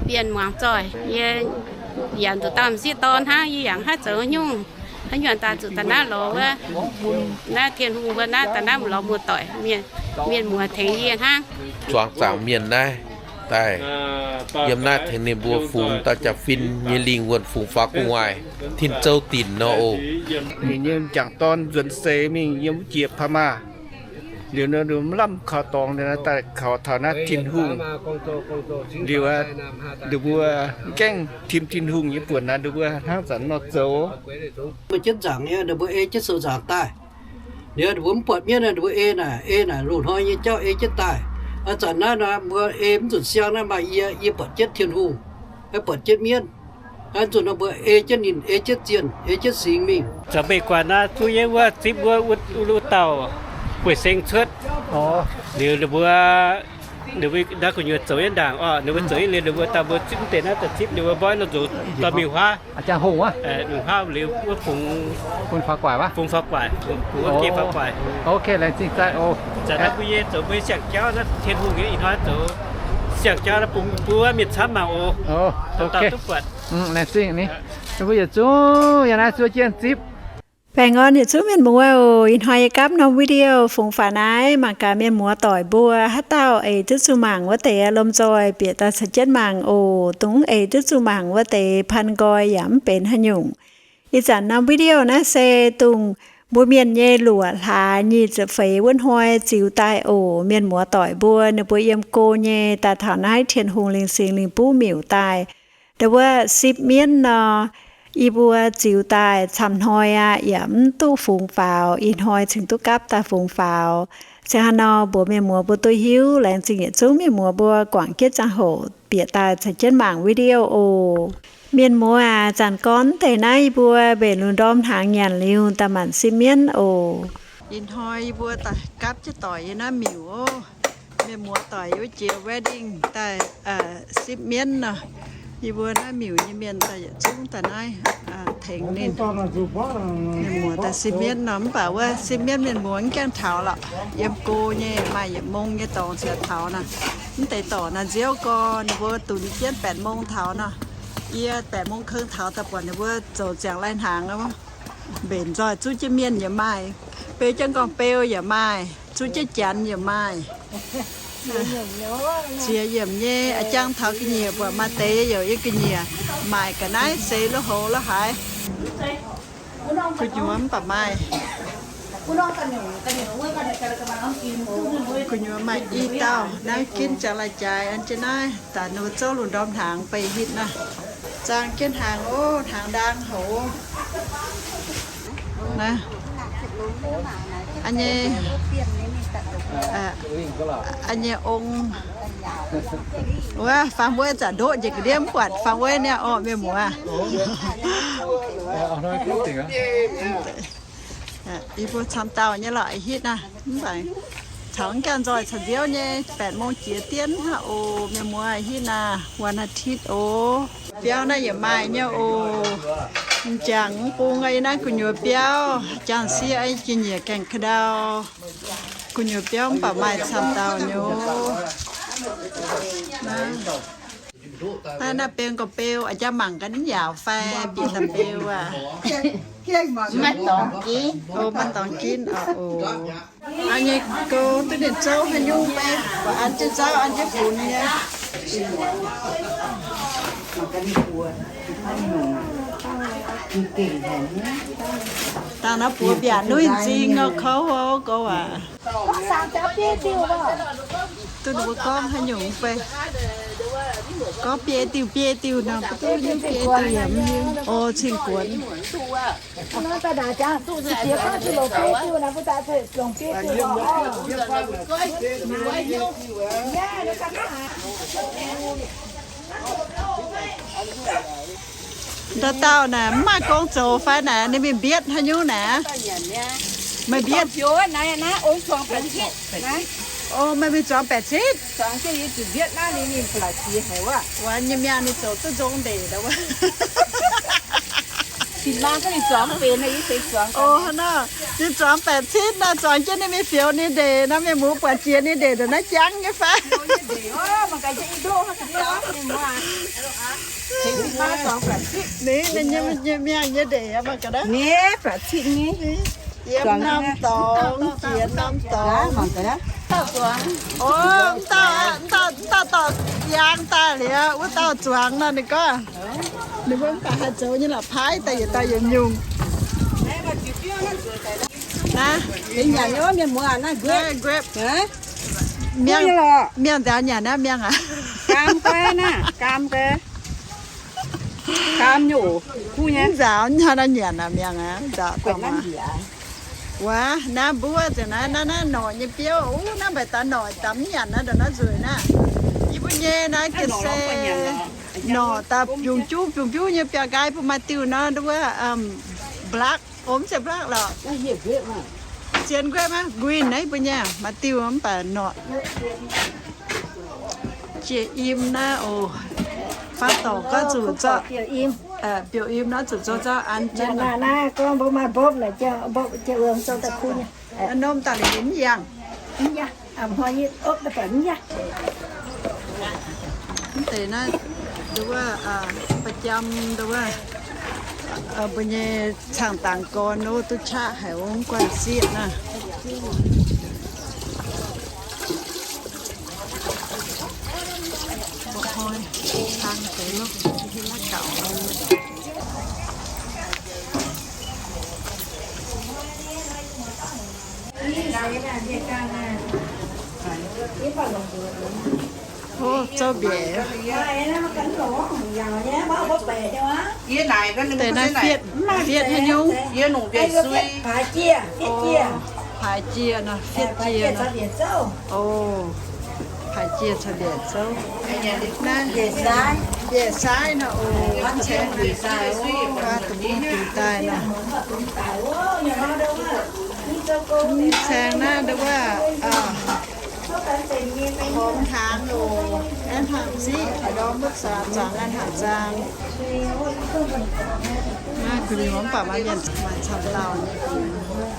Bienh muangx zoih, yie yaac nduqc dauh m'sieqv dorn hnangv, yie yaac mv haih zoux haaix nyungc. Haaix nyungc daaih zuqc daaih naaiv lorz wuov, naaiv Tin-Hungh mbuo naaiv daaih naaiv lorz muoz-doic mienh, mienh muoz tengx yie hnangv. Zuangx zaangc mienh naaiv daaih yiem naaiv tengx ninh mbuo fungx dauh jaa-fin nyei lingh wuonh, fungx faaux gu'nguaaic tin zouv dinc nor oc. Ninh nyei m'jangc dorn nzuonx seix mingh yiem wuov jiex Paa Maah. Liuz nor mv lamh kaux dorngx, liuz nor daaih kaux taux naaiv Tin-Hungh. Liuz aqv, ninh mbuo mv gaengh tim Tin-Hungh nyei buonc naaic, ninh mbuo hnangv zanc nor zoux. Mbuo jienv nzaangc nyei, ninh mbuo ei jienv sou nzaangc daaih. Liuz ninh mbuo mv buatc mienv, ninh mbuo ei naaic, ei naaic loz-hnoi nyei jauv ei jienv daaih. Aa, zanc naaiv nor mbuo ei mv nzunc siang naaiv maaih yie, yie buatc jienv Tin-Hungh, buatc jienv mienv. Aa, nzunc nor mbuo ei jienv ninh, ei jienv zienh, ei jienv singx mingh. Zoux mbeih guanh naaiv zuqv yie wuov zipv wuov, wuov dauh bueix seng cuotv. Liuz ninh mbuo, ninh mbuo naaiv gu'nyuoz zoux yie ndaangc orqc, ninh mbuo zoux yie liuz ninh mbuo daaih mbuo zipv deix naaiv daaih zipv ninh mbuo mborqv nor nzuqc dorh mingh huaav. Mingh huaav liuz wuov fungx, fungx faaux guaic, fungx faaux guaic, fungx geh faaux guaic. Zanc naaiv mbuo yie zoux mbuo siang-jauv naaiv Tin-Hungh nyei ih hnoi zoux siang-jauv naaiv bun mbuo mienh camv mangc oc. Dauh dauh duqv buatc. Mbuo yietc zungv yiem naaiv zuov jienv zipv. Baengh orn yietc zungv mienh muoz oc. Ih hnoi yie gapv norm video fungx faaux naaiv mangc gaax mienh muoz-doic mbuo haaix dauh eix duqv zuqc mangc wuov deix lomh nzoih bieqc daaih caux jienv mangc oc. Dongh eix duqv zuqc mangc wuov deix paan nqoi yaac mv benx haaix nyungc. Ih zanc norm video naaiv se dongh mbuo mienh nyei luoqc hlaax nyic ziepc feix wuov hnoi ziux daaih oc. Mienh muoz-doic mbuo ninh mbuo yiem go nyei daaih taux naaiv Tin-Hungh Lingh Singx Lingh Buv Miuc daaih. Ndau wuov sipv mienv nor, yie mbuo ziux daaih camv hnoi aqv, yaac mv duqv fungx faaux. Ih hnoi cingx duqv gapv daaih fungx faaux. Se hnangv nor mbuox mienh muoz mbuo duqv hiuv. Laengz zingh yietc zungv mienh muoz mbuo guangc jienv ziangh hoc bieqc daaih caux jienv mangc video oc. Mienh muoz aac, zanc gorn deix naaiv yie mbuo mbenc lungh ndorm hnaangx nyanc liuz daaih maanc sipv mienv oc. Ih hnoi yie mbuo daaih gapv jienv doic yiem naaiv miuc oc. Mienh muoz doic wuov jiex wedding daaih sipv mienv nor. Yie mbuo naaiv miuc nyei mienh daaih yietc zungv daaih naaiv tengx ninh. Mienh muoz daaih sipv mienv nor, mv baac wuov sipv mienv mienh muoz mv gaengh taux lorqc. Yiem go nyei maaih yietc mong nyei dorngx ziouc taux naaic. Mv deix dorngx naaic nziouv gorx ninh mbuo dunx jienv แปดโมง taux nor. Yie แปดโมง kong taux daaih buatc ninh mbuo zoux ziangx lai hnaangx. Mbenc nzoih zuqv jienv mienh yaac maaih, beu jienv nqorngv-beu yaac maaih, zuqv jienv janx yaac maaih. Ziex yiemc nyei, a'jang taux ga'nyiec buatc maaih deix youc yiem ga'nyiec, maaic ga'naaiv seix lo houx lo haaix. Gu'nyuoz mv baac maaih, gu'nyuoz maaih i dauh naaiv ginv ziangx lai-jaaix an jienv naaiv daaih ninh mbuo zouv lungh ndorm hnaangx beiv hitv naaiv. Zaang jienv hnaangx oc, hnaangx ndaang hoc. Naaiv, an nyei, an nyei ong. Wuov faam wuov zanc ndoqv njiec ga'ndiev mv buatc faam wuov niaa orqc, mienh muoz. Yie mbuo camv dauh nyei lorqc, hitv naaiv. Mv baac taux mv gaengh nzoih caux nziouv nyei, แปดโมง jiex dien hnangv oc, mienh muoz, hitv naaiv วันอาทิตย์ oc. Biauv naaiv yaac maaih nyei oc. M'jangc mv bung yiem naaiv gu'nyuoz biauv, jangx sieqv ga'nyiec gaengh ka'ndau. Gu'nyuoz biauv mv baac maaih camv dauh nyei oc. Naaiv, naaiv beu nqorngv-beu, a'jang mangc gaax ninh yaauc fai bieqc daaih beu aac. Maiv dorngx ginv. O, maiv dorngx ginv oc. An nyei gouv duqv ninh zouv haaix nyungc fai, an jienv zouv, an jienv funx nyei. Dangh naaiv buoz mbiaauc nuiv nzing nor kouv oc, gouv aac. Duqv ninh mbuo gorngv haaix nyungc fai, gorngv biei diuh, biei diuh nor, mv duqv nyei, biei diuh yaac mv hiuv. O, cing-guonx. Ndau dauh naaic mv maaih gong zoux fai naaic, ninh mingh mbietv haaix nyungc naaic? Meih mbietv? O, meih mingh zuangx baeqc citv? Wuov nyei miangh ninh zoux duqv nzong ndeic. O, hnangv nor, ninh zuangx baeqc citv nor, zuangx jienv ninh mingh fioux ninh ndeic nor, mienh muoz buatc jiex ninh ndeic ndongc naaiv jangv nyei fai? Ninh nyei, nyei miangh nyei ndeic mangc gaax. Ninh faatv citv nyei. Yiem norm dorngx, jiex norm dorngx. O, dauh, dauh dorh yaang daaih liuz, wuov dauh zuangx nor ninh gorngv. Ninh mbuo mv baac haih zoux nyei lorqc, paaiv daaih yietc dauh yietc nyungc. Naaiv, mienh muoz naaiv grape. Miangh, miangh nzaaux nyanc naaiv miangh aac. Gaam guai naaiv, gaam guai. Gaam nyei oc, kuv nyei. Nzaaux hnangv naaiv nyanc aac miangh aac, nzaaux daaih. Wuov, naaiv mbuov ziouc naaiv, naaiv, naaiv norqc nyei biouv. Uv, naaiv mbaeqc daaih norqc daaih mv nyanc naaiv ndongc naaiv nzueic naaiv. Yie mbuo nyei naaiv ga'sie norqc daaih biungc juv biungc juv nyei biauv-nqaai bun maaih diuh nor, nduov wuov, black, o, mv zeiz black lorqc. Zien grape maiv green naaiv bun nyei, maaih diuh mv baac norqc. Jiex im naaiv oc. Faam dorngc gorngv zuqc zorqv, biouv im naaiv zuqc zorqv zorqv an jienv. Naaiv gorngv mbuo maaih mbopv naaic, mbopv jiex wuom zoux daaih kuv nyei. Norm daaih liuz mv yangh. Mv deix naaiv, nduov wuov, ba'jam nduov wuov, mbuo nyei caangh dangx gorn nor duqv qaqv haic, mv guanh sieqv naaiv. O, zouv mbiaec. Deix naaiv fietv, fietv haaix nyungc? Paaix jiex nor, fietv jiex nor. O, paaix jiex caux mbiaec zouv. Naaiv mbiaec saaiv nor, o, caeng guaav da'mungv dingc daaih nor. Mv caeng naaiv nduov wuov, horngz hnaangx oc, aengx hnaangx ziqv, ndorm wuov zanc, zanc aengx hnaangx zaang. Naaiv gu'nyuoz mv baac maaih mienh maaih camv dauh nyei gu'nyuoz.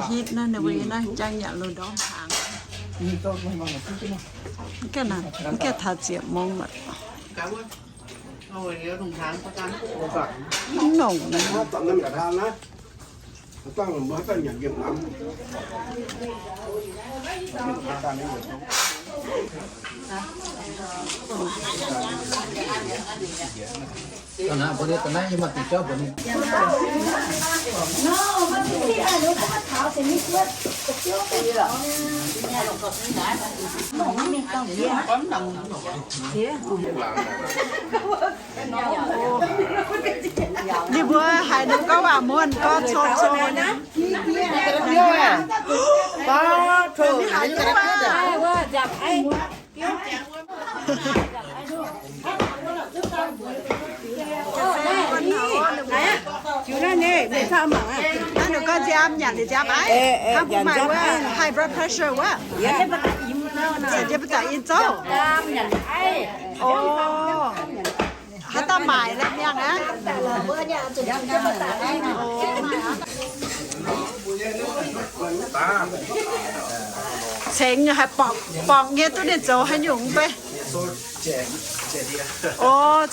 Hitv naaiv ninh mbuo naaiv jangx nyanc loz-ndorm hnaangx. Mv gaengh taux ziepc mong lorqc. Mv nongc naaiv. Ninh mbuo haiz ninh mbuo gorngv waac muonc gorngv cong cong. Naaiv ninh gorngv nziaamv nyanc nziaamv aqv. Hnangv mbuo maaih wuov high blood pressure wuov. Nziaamv jiex ba'zanc in zouv. O, haaix dauh maaic la'miangh aqv? Cengx haiz borngc, borngc nyei duqv ninh zoux haaix nyungc mv bei. O,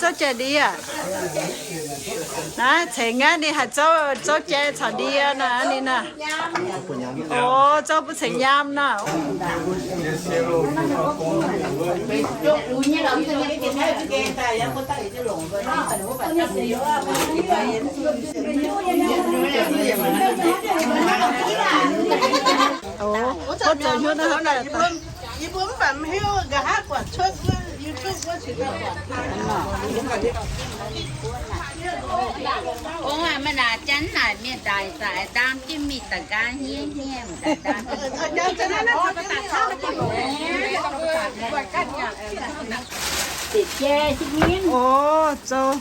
zouv jai-ndie aac. Naaiv cengx aqv, ninh haiz zouv, zouv jai caux ndie naaic ninh naaic. O, zouv bun cengx nyaam naaic. O, zouv jai-ndie naaiv. Yie mbuo mv baac mv hiuv, nqa'haav buatc cuotv wuov YouTube wuov cingx daaih buatc. Ong aac, maiv naaic janx naaic mienh daic daic ndaam jienv mingh daaih nqaang hniev hniev daaih ndaam. O, zouv.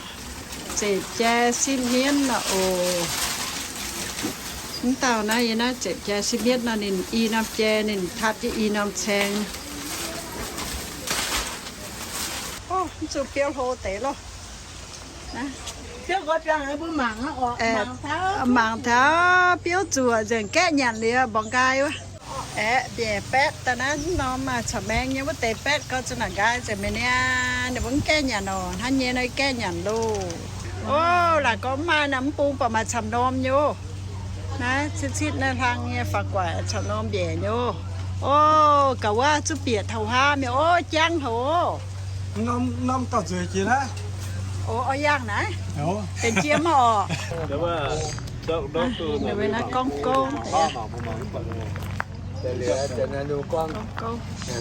Zeqc jai sipv mienv nor oc. Mv dauh naaiv yie naaiv zeqc jai sipv mienv nor, ninh i norm jai ninh taapv jienv i norm caeng. O, mv zuqc biauv hlo deix loh. Mangc taux biouv zuoqc nzengc, gaeqv nyanc liuz mborqc nqaai wuov. Aeqv, mbiaec baetv daaih naaiv norm maaih camv maengx nyei wuov deix baetv gau zuqc naaic nqaai nzengc mi'aqv. Ninh mbuo mv gaeqv nyanc oc. Hnangv nyei nor gaeqv nyanc loh. Ov, laaic gorngv maaih naaiv mv bung baac maaih camv norm nyei oc. Naaiv citv-citv naaiv hlang nyei faaux guaic camv norm mbiaec nyei oc. Ov, gaax wuov zuqv bieqc taux huaav mi'aqv. Ov, jangv haic oc. Norm, norm gauh nzueic jiex naaiv. Ov, oix yangh naaiv. Benx jiem oc. Naaiv gorngv gouv.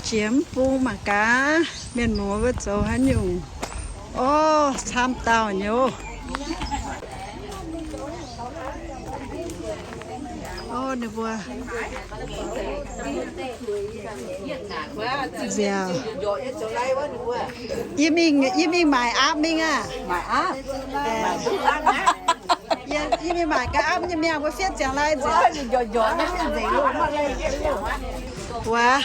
Jiem bung mangc gaax, mienh muoz mbuo zoux haaix nyungc. Ov, camv dauh nyei oc. Ov, ninh mbuo nziaauc. Yie mingh, yie mingh maaic aapv mingh aqv. Yie, yie mingh maaic gaax aapv nyei mienh mbuo fietv ziangx lai nzengc. Wuov,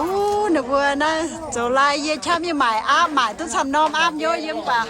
ov, ninh mbuo naaiv zoux lai yie qaqv mingh maaic aapv, maaic duqv camv norm aapv nyei yiem baac.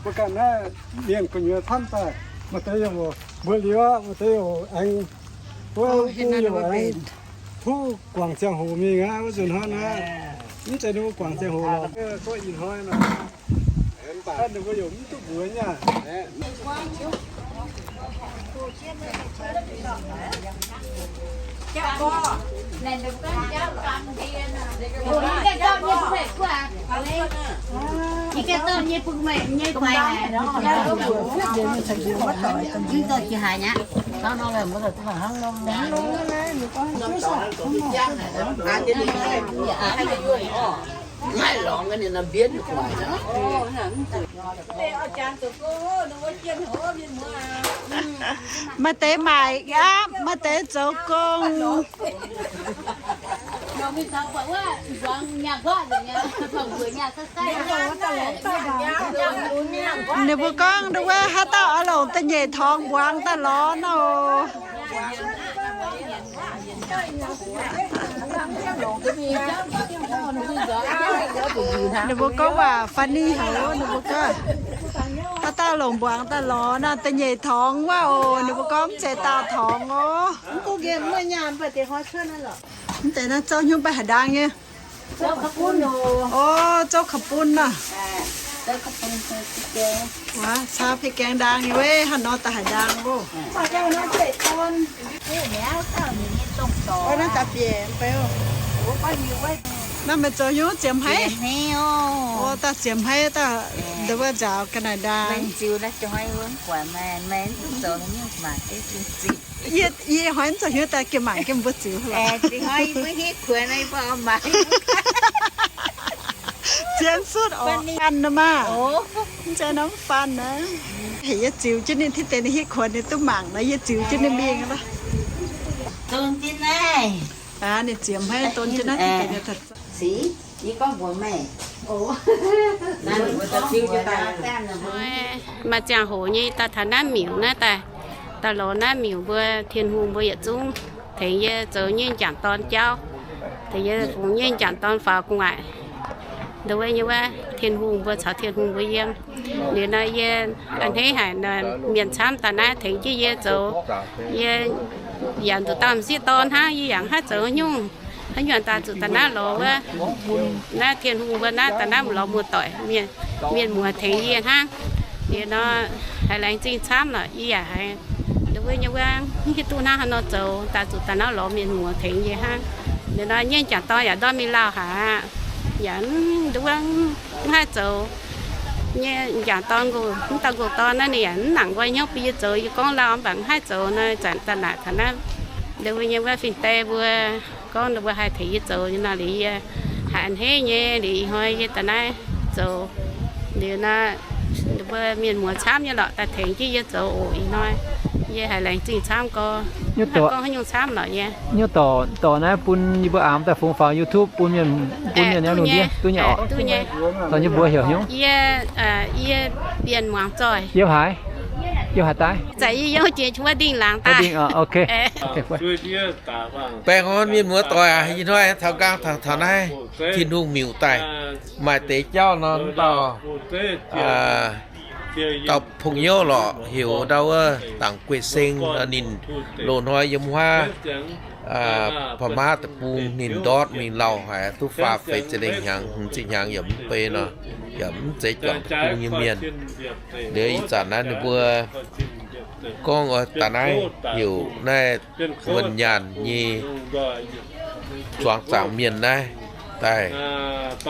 Mbuo ganh naaiv mienh gu'nyuoz camv daaih, maaih deix yaac mbuox liuz aqv, maaih deix yaac aengx, wuov bung yaac aengx huv guangc ziangh hoc mingh aqv, wuov nzunc hnoi naaiv. Mv zeiz ninh mbuo guangc ziangh hoc lorqc, gorngv ih hnoi naaiv, ninh mbuo yaac mv duqv mbuox nyei aqv. Maaih deix maaic aapv, maaih deix zoux gong. Ninh mbuo gorngv nduov wuov haaix dauh oix longc da'nyeic torngx mbuangz daaih lorz nor. Ninh mbuo gorngv waac funny haic, ninh mbuo gorngv, haaix dauh longc mbuangz daaih lorz nor, da'nyeic torngx wuov oc. Ninh mbuo gorngv mv zeiz daauh torngx oc. Mv deix naaiv zouv hnyouv mv baac haaix ndaang nyei? Ov, zouv kaux bun nor. Wuov, caa fei gaeng ndaang nyei wuov, haaix nor daaih haaix ndaang oc. Naaiv daaih bieqc fai oc. Naaiv meih zoux hnyouv ziemx haiv? Ov, daaih ziemx haiv daaih, nduov wuov nzaaux ga'naaiv ndaang. Yie, yie hnoi mv zoux hnyouv daaih gengh mangc gengh mbuo ziux lorqc. Zien sutv oc, fanh nor maah. Mv zeiz norm fanh naaiv. Heuc yie ziux jienv ninh, tiv deix ninh hitv kuonx ninh duqv mangc nor, yie ziux jienv ninh mingh lorqc. Aa, ninh ziemx haiv don jienv naaiv, tiv deix ninh taux. Maaih ziangh hoc nyei daaih taux naaiv miuc naaiv daaih, daaih lorz naaiv miuc mbuo, Tin-Hungh mbuo yietc zungv tengx yie zoux nyei m'jangc dorn jauv, tengx yie fungx nyei m'jangc dorn faaux gu'nguaaic. Nduov wuov nyei wuov, Tin-Hungh mbuo caux Tin-Hungh mbuo yiem. Liuz nor yie a'hneiv haic nor, mienh camv daaih naaiv tengx jienv yie zoux. Yie yaac nduqc dauh m'sieqv dorn hnangv, yie yaac mv haih zoux nyungc. Haaix nyungc daaih zuqc daaih naaiv lorz wuov, naaiv Tin-Hungh mbuo naaiv daaih naaiv lorz muoz-doic, mienh, mienh muoz tengx yie hnangv. Liuz nor, haiz laengz zingh camv lorqc, yie yaac haiz nduov wuov nyei wuov, mv hiuv duqv hnangv haaix nor zoux, daaih zuqc daaih naaiv lorz mienh muoz tengx yie hnangv. Liuz nor nyei m'jangc dorn yaac ndorm mingh lauh haic, yaac nduov wuov mv haih zoux nyei m'jangc dorn nqox, mv dauh nqox dorn naaiv ninh yaac mv nangc nqoi hnyouv bun yie zoux, yie gorngv lauh mv baac mv haih zoux nor, zanc daaih naaic taux naaiv Mbuo nyei wuov fin-deic mbuo gorngv ninh mbuo haih tengx yie zoux nyei nor, liuz yie haiz a'hneiv nyei. Liuz ih hnoi yie daaih naaiv zoux liuz nor, ninh mbuo mienh muoz camv nyei lorqc daaih tengx jienv yie zoux oc. Ih hnoi yie haiz laengz zingh camv gorx. Gorngv haaix nyungc camv lorqc nyei. Nyuv dorc, dorc naaiv bun yie mbuo aamx daaih fungx faaux YouTube bun mienh, bun mienh duqv nyei oc. Dorh nyei mbuox heuc hnyouv. Yie, yie Bienh Muangz Zoih. Yiem haaix? Yiem haaix daaih? Ih zanc yie yiem jiex wuov Ndingh Laangz daaih. Baengh orn mienh muoz doic aac, ih hnoi taux nqaang taux, taux naaiv Tin-Hungh miuc daaih maaih deix jauv nor, dauh, dauh pong youv lorqc, heuc ndau wuov Dangc Guei Seng, ninh loz-hnoi yiem huaav Pa'maah deic-bung, ninh ndortv mingh lauh haic, duqv faah feix ziepc lengh hnyangx, hmz ziepc hnyangx yaac mv bei nor, yaac mv zeiz juangc deic-bung nyei mienh. Liuz ih zanc naaiv ninh mbuo gorngv daaih naaiv heuc naaiv Wuonh Nyaanh nyei zuangx zaangc mienh naaiv daaih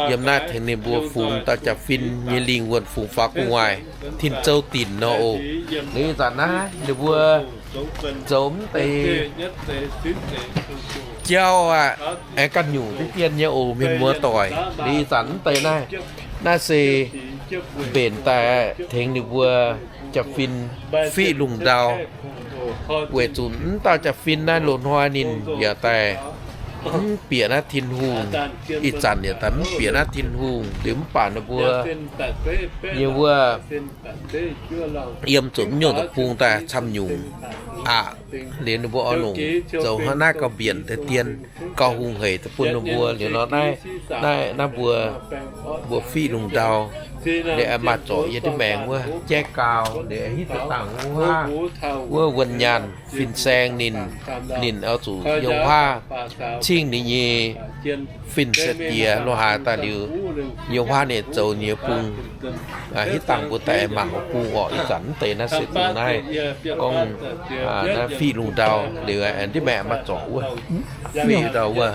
yiem naaiv tengx ninh mbuo fungx dauh jaa-fin nyei lingh wuonh, fungx faaux gu'nguaaic, tin-zoux dinc nor oc. Liuz ih zanc naaiv ninh mbuo zoux mv deix jauv aqv, aengx ganh nyungc diqv dien nyei oc, mienh muoz doic. Liuz ih zanc mv deix naaiv, naaiv se mbenc daaih tengx ninh mbuo jaa-fin fiqv lungh ndau. Weic zuqc mv dauh jaa-fin naaiv loz-hnoi ninh yaac daaih mv bieqc naaiv Tin-Hungh, ih zanc yaac daaih mv bieqc naaiv Tin-Hungh. Liuz mv baac ninh mbuo nyei wuov yiem zuqc mv nyungc deic-bung daaih camv nyungc aqv. Liuz ninh mbuo oix longc zoux hnangv naaiv gauh mbienc deix dien, gauh hungh hec deix bun ninh mbuo. Liuz nor naaiv, naaiv, naaiv mbuo, mbuo fiqv lungh ndau, liuz maaih zorc yie diqv maengx wuov jaiv gau, liuz hitv deix dangh wuov, wuov Wuonh Nyaanh fin-saeng ninh, ninh oix zuqc yiem huaav cingv ninh nyei fin-saeng diex lo haaix daaih liuz, yiem huaav ninh zoux ninh nyei bung. Hitv dangh mbuo daaih mangc bung orqc. Ih zanc mv deix naaiv se dongh naaiv gorngv naaiv fiqv lungh ndau liuz, aengx diqv maengx maaih zorc wuov fiqv ndau wuov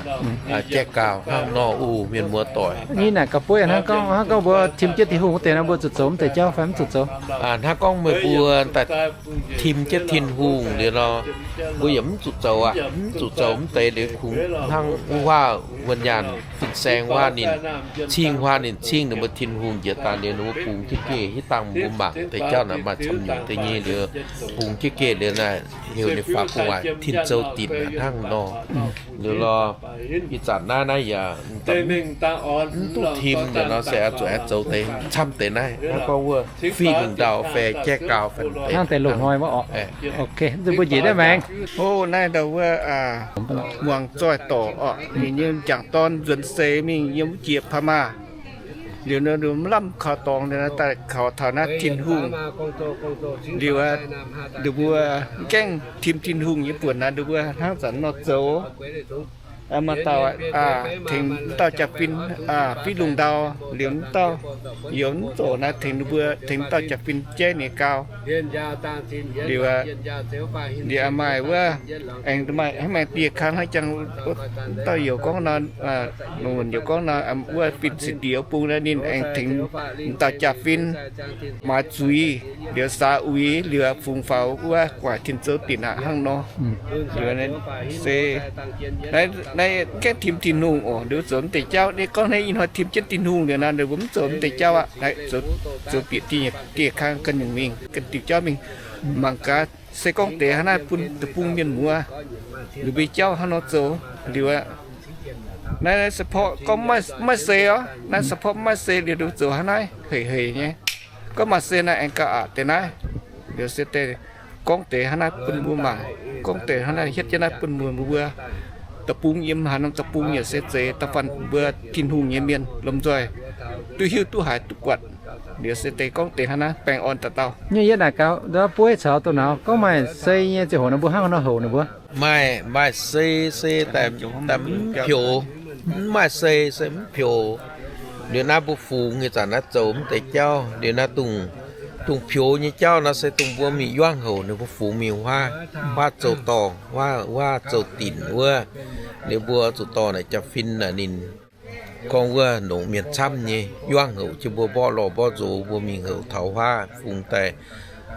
jaiv gau hnangv nor oc, mienh muoz doic. Naaiv naaic gauh bueiv hnangv gorngv, hnangv gorngv mbuo tim jienv Tin-Hungh wuov deix nor, mbuo zuqc zoux mv deix jauv fai mv zuqc zoux? Hnangv gorngv meih mbuo daaih tim jienv Tin-Hungh liuz nor, mbuo yaac mv zuqc zoux aqv. Mv zuqc zoux mv deix liuz kungx hnangv wuov huaav Wuonh Nyaanh fin-saeng huaav ninh cingv, huaav ninh cingv ninh mbuo Tin-Hungh njiec daaih liuz ninh mbuo bungx jienv geh. Hitv dangh mbuo mangc deix jauv naaic maaih camv nyungc deix nyei liuz, bungx jienv geh liuz naaic heuc ninh faaux gu'nguaaic tin-zoux dinc hnangv nor. Liuz lorh, ih zanc naaiv naaiv yaac mv duqv tim liuz nor se oix zuqc aengx zoux deix camv deix naaiv, hnangv gorngv wuov fiqv lungh ndau fai jaiv gau fai deix hnangv deix loz-hnoi wuov orqc. Ok, mbuo njiec naaiv maengx. Hov, naaiv ndau wuov Muangz Zoih dorc orqc, ninh nyei m'jangc dorn nzuonx seix mingh yiem wuov jiex Pa'maah. Liuz nor mv lamh kaux dorngx liuz nor daaih kaux taux naaiv Tin-Hungh. Liuz ninh mbuo mv gaengh tim Tin-Hungh nyei buonc naaiv, ninh mbuo hnangv zanc nor zoux. Maaih dauh tengx dauh jaa-fin fiqv lungh ndau, liuz mv dauh youz mv zoqc naaiv tengx ninh mbuo, tengx dauh jaa-fin jaiv ninh gau. Liuz, liuz maaih wuov, aengx maaih hnangv maengx dieh kang hnangv jangx, dauh youz gorngv nor, longc wuonc youz gorngv nor, wuov fin-saeng diex bung naaiv ninh aengx tengx dauh jaa-fin maaiz zuiz, liuz saax uix, liuz fungx faaux wuov gu'nguaaic tin-zoux dinc aqv hnangv nor. Liuz se naaiv gaengh tim Tin-Hungh oc, liuz zoux mv deix jauv. Ninh gorngv naaiv ih hnoi tim jienv Tin-Hungh liuz nor, ninh mbuo mv zoux mv deix jauv aqv. Naaiv zoux bieqc dieh kang ganh nyungc mingh, ganh diuh jauv mingh. Mangc gaax se gorngv deix hnangv naaiv bun deic-bung mienh muoz, liuz mbuo jauv hnangv nor zoux liuz aqv. Naaiv support gorngv maiv se orqc, naaiv support maiv se liuz nduov zoux hnangv naaiv hec hec nyei. Gorngv maaih se naaiv aengx gauh aqc deix naaiv. Liuz se deix gorngv deix hnangv naaiv bun mbuo mangc, gorngv deix hnangv naaiv hietv jienv naaiv bun mbuo, mbuo deic-bung yiem haaix norm deic-bung yaac se zeiz da'faanh mbuo Tin-Hungh nyei mienh lomh nzoih duqv hiuv duqv haiz duqv buatc. Liuz se deix gorngv deix hnangv naaiv baengh orn dauh dauh. Nyei yietv naaic gaux, bueiv caux doh nauz gorngv maaih sei nyei ziangh hoc nor mbuo hnangv haaix nor houc ninh mbuo? Maaih, maaih sei se daaih mv pioux, mv maaih sei se mv pioux. Liuz naaiv mbuo fungx ih zanc naaiv zoux mv deix jauv. Liuz naaiv dongh, dongh pioux nyei jauv nor se dongh mbuo mingh yuangv houc ninh mbuo fungx mingh huaav, huaav zoux dorngh, huaav, huaav zoux dinc wuov. Liuz mbuo zuqc dorh naaic jaa-fin naaic ninh gorngv wuov longc mienh camv nyei yuangv houc jienv mbuo mborqv lorh mborqv nzox, mbuo mingh houc taux huaav fungx daaih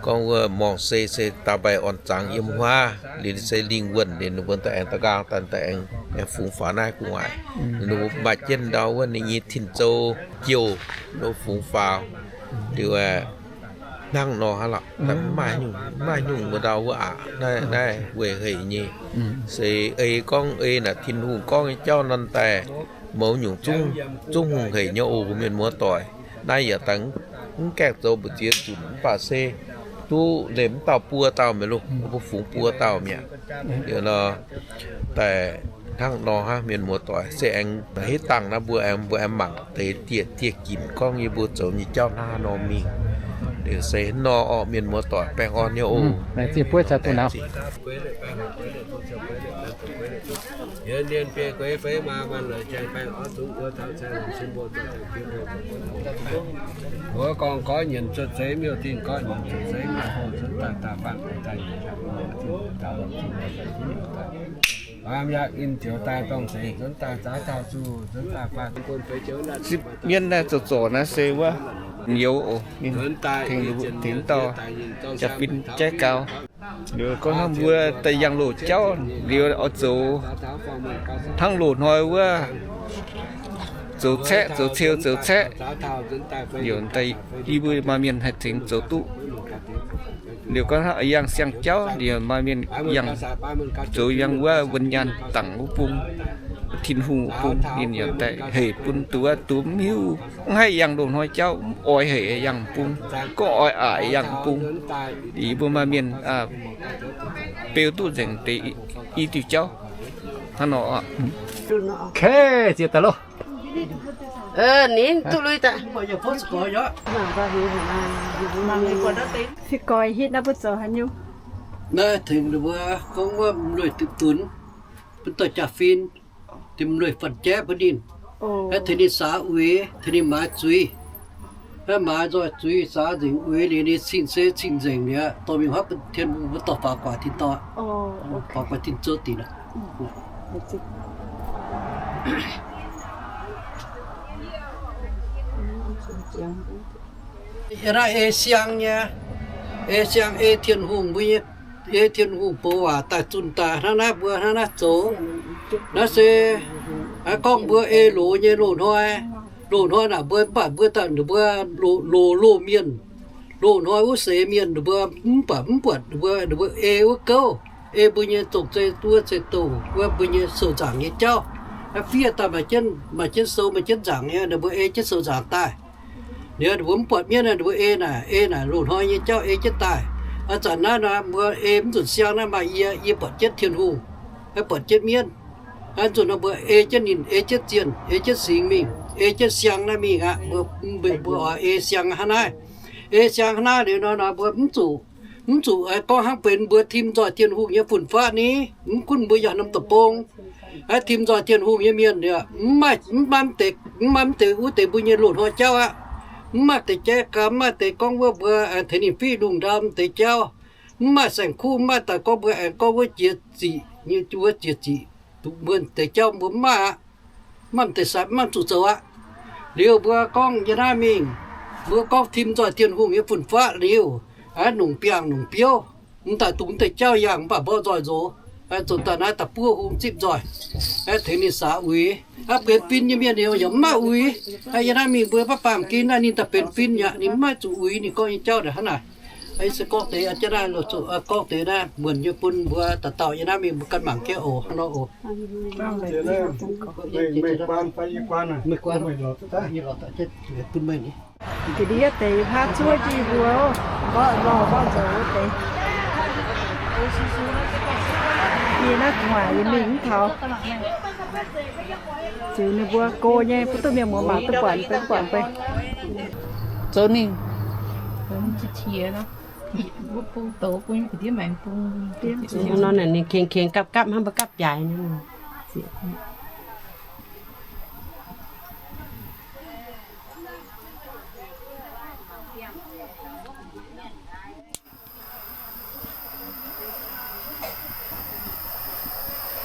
gorngv wuov morngh se, se daaih mbaih orn zangx yiem huaav, liuz se lingh wuonh, liuz ninh mbuo daaih aengx da'nqaang daaih, daaih aengx, aengx fungx faaux naaiv gu'nguaaic. Ninh mbuo maaih jienv ndau wuov ninh nyei tin-zou jouh, ninh mbuo fungx faaux. Liuz hnangv nor hnangv lorqc, mv maaih nyungc, mv maaih nyungc mbuo ndau wuov aqc. Naaiv, naaiv weic hec nyei. Se ei gorngv ei naaic Tin-Hungh gorngv nyei jauv nor daaih, mouz nyungc zungv, zungv hungh hec nyei oc, mienh muoz doic. Naaiv yaac daaih mv gaengh zoux mbu'ziex nzunc mv baac se duqv liemh mv dauh buo dauh mi'aqv loh, mbuo fungx buo dauh mi'aqv. Liuz nor, daaih hnangv nor hnangv, mienh muoz doic, se aengx hitv dangh naaiv mbuo aengx, mbuo aengx mangc deix dieh, dieh ginc gorngv yie mbuo zoux nyei jauv hnangv haaix nor mingh. Liuz se hnangv nor orqc, mienh muoz doic, baengh orn nyei oc. Mbuo gorngv gorx nyienc cuotv seix, miuc-dingh gorngv nyienc cuotv seix, mienh hoh nzuonx daaih, daaih faanh daaih, baamh yaac in ziouc daaih dorngh seix nzuonx daaih, zaaix dauh zuqc nzuonx daaih faanh. Zipv mienv naaiv zoux zorc naaiv se wuov youz oc, ninh tengx, tengx dauh jaa-fin jaiv gaux. Liuz gorngv hnangv mbuo daaih yangh loz jauv liuz oix zoux hnangv loz-hnoi wuov, zoux caeqv, zoux ceu, zoux caeqv. Liuz daaih yie mbuo maaih mienh haih tengx zoux duqv. Liuz gorngv hnangv yangh siang-jauv liuz maaih mienh yangh zoux yangh wuov wuonh nyaanh dangc wuov bung, Tin-Hungh wuov bung, ninh yaac daaih hec bun duqv, duqv mv hiuv, mv haih yangh loz-hnoi jauv, mv oix hec yangh bung, gorngv oix aqc yangh bung. Yie mbuo maaih mienh beu duqv nzengc deix i diuh jauv hnangv nor. Kei, ziouc daaih loh. Ninh duqv lui daaih. Se gorx hitv naaiv mbuo zoux haaix nyungc? Naaiv tengx ninh mbuo gorngv wuov m'lueic duqv dunx, bun dorh jaa-fin, tengx m'lueic fatv-jaeqv bun ninh. Naaiv tengx ninh saax uix, tengx ninh maaiz zuiz. Naaiv maaiz nzoih zuiz, saax nzengc uix liuz, ninh cing se cing nzengc mi'aqv, dorh mingh huaav bun tien mbuo dorh faaux guaax tin dorngh, faaux guaax tin zouv dinc aqv. Yie naaiv ei siang nyei, ei siang, ei Tin-Hungh mbuo nyei, ei Tin-Hungh box waac daaih zunh daaih hnangv naaiv, mbuo hnangv naaiv zoux. Naaiv se gorngv mbuo ei loz nyei loz-hnoi, loz-hnoi naaic mbuo mv baac mbuo daaih ninh mbuo loz, loz mienh, loz-hnoi wuov seix mienh ninh mbuo mv baac mv buatc ninh mbuo, ninh mbuo ei wuov gouv, ei mbuo nyei zong-zei wuov ceix-douh wuov mbuo nyei sou-nzaangc nyei jauv. Fiev daaih maaih jienv, maaih jienv sou maaih jienv nzaangc nyei, ninh mbuo ei jienv sou-nzaangc daaih. Liuz ninh mbuo mv buatc mienv, ninh mbuo ei naaic, ei naaic loz-hnoi nyei jauv ei jienv daaih. Ih zanc naaiv nor mbuo ei mv nzunc siang naaiv maaih yie, yie buatc jienv Tin-Hungh, buatc jienv mienv. Ih zanc nor mbuo ei jienv ninh, ei jienv zienh, ei jienv singx mingh, ei jienv siang naaiv mingh aqv. Mbuo, mbuo oix ei siang hnangv naaiv. Ei siang hnangv naaiv liuz nor, nor mbuo mv zuqc, mv zuqc gorngv hnangv benx mbuo tim nzoih Tin-Hungh nyei fun-faqv ni. Mv gunv mbuo yiem norm deic-bung, tim nzoih Tin-Hungh nyei mienh, mv maaih, mv maaih mv deix, mv maaih mv deix wuov deix mbuo nyei loz-hnoi jauv aqv. Mv maaih deix jaiv gau, mv maaih deix gorngv wuov mbuo tengx ninh fiqv lungh ndau mv deix jauv. Mv maaih saeng-kuv, mv maaih daaih gorngv mbuo aengx gorngv wuov jiex ziqc nyei, wuov jiex ziqc, mbuo deix jauv mbuo mv maaih aqv. Mv maaih deix sai, mv maaih zuqc zoux aqv. Liuz mbuo gorngv yie naaiv mingh, mbuo gorngv tim nzoih Tin-Hungh nyei fun-faqv liuz, nongc biangh nongc biouv, mv daaih dungx deix jauv yangh mv baac mborqv nzoih nzox, zoux daaih naaiv da'buov hung zipv nzoih, tengx ninh saax uix. Benx fin nyei mienh ninh yaac mv maaih uix. Yie naaiv mingh mbuo baav baamh gen naaiv ninh daaih benx fin yaac ninh mv maaih zuqc uix ninh gorngv nyei jauv ndongc hnangv naaic. Se gorngv deix, gorngv deix naaiv muonc nyei bun mbuo dauh dauh yie naaiv mingh mbuo ganh mangc jienv oc, hnangv nor oc. Jiex ndiev deix yie paaiv zuov jienv mbuo, mborqv lorh mborqv nzox wuov deix. Yie naaiv gu'nguaaic yie mingh mv taux. Ziux ninh mbuo go nyei, bun duqv mienh muoz mangc duqv buatc, duqv buatc bei. Zoux ninh. Nor naaic ninh kengx kengx gapv gapv hnangv mbuo gapv jaaix nyei.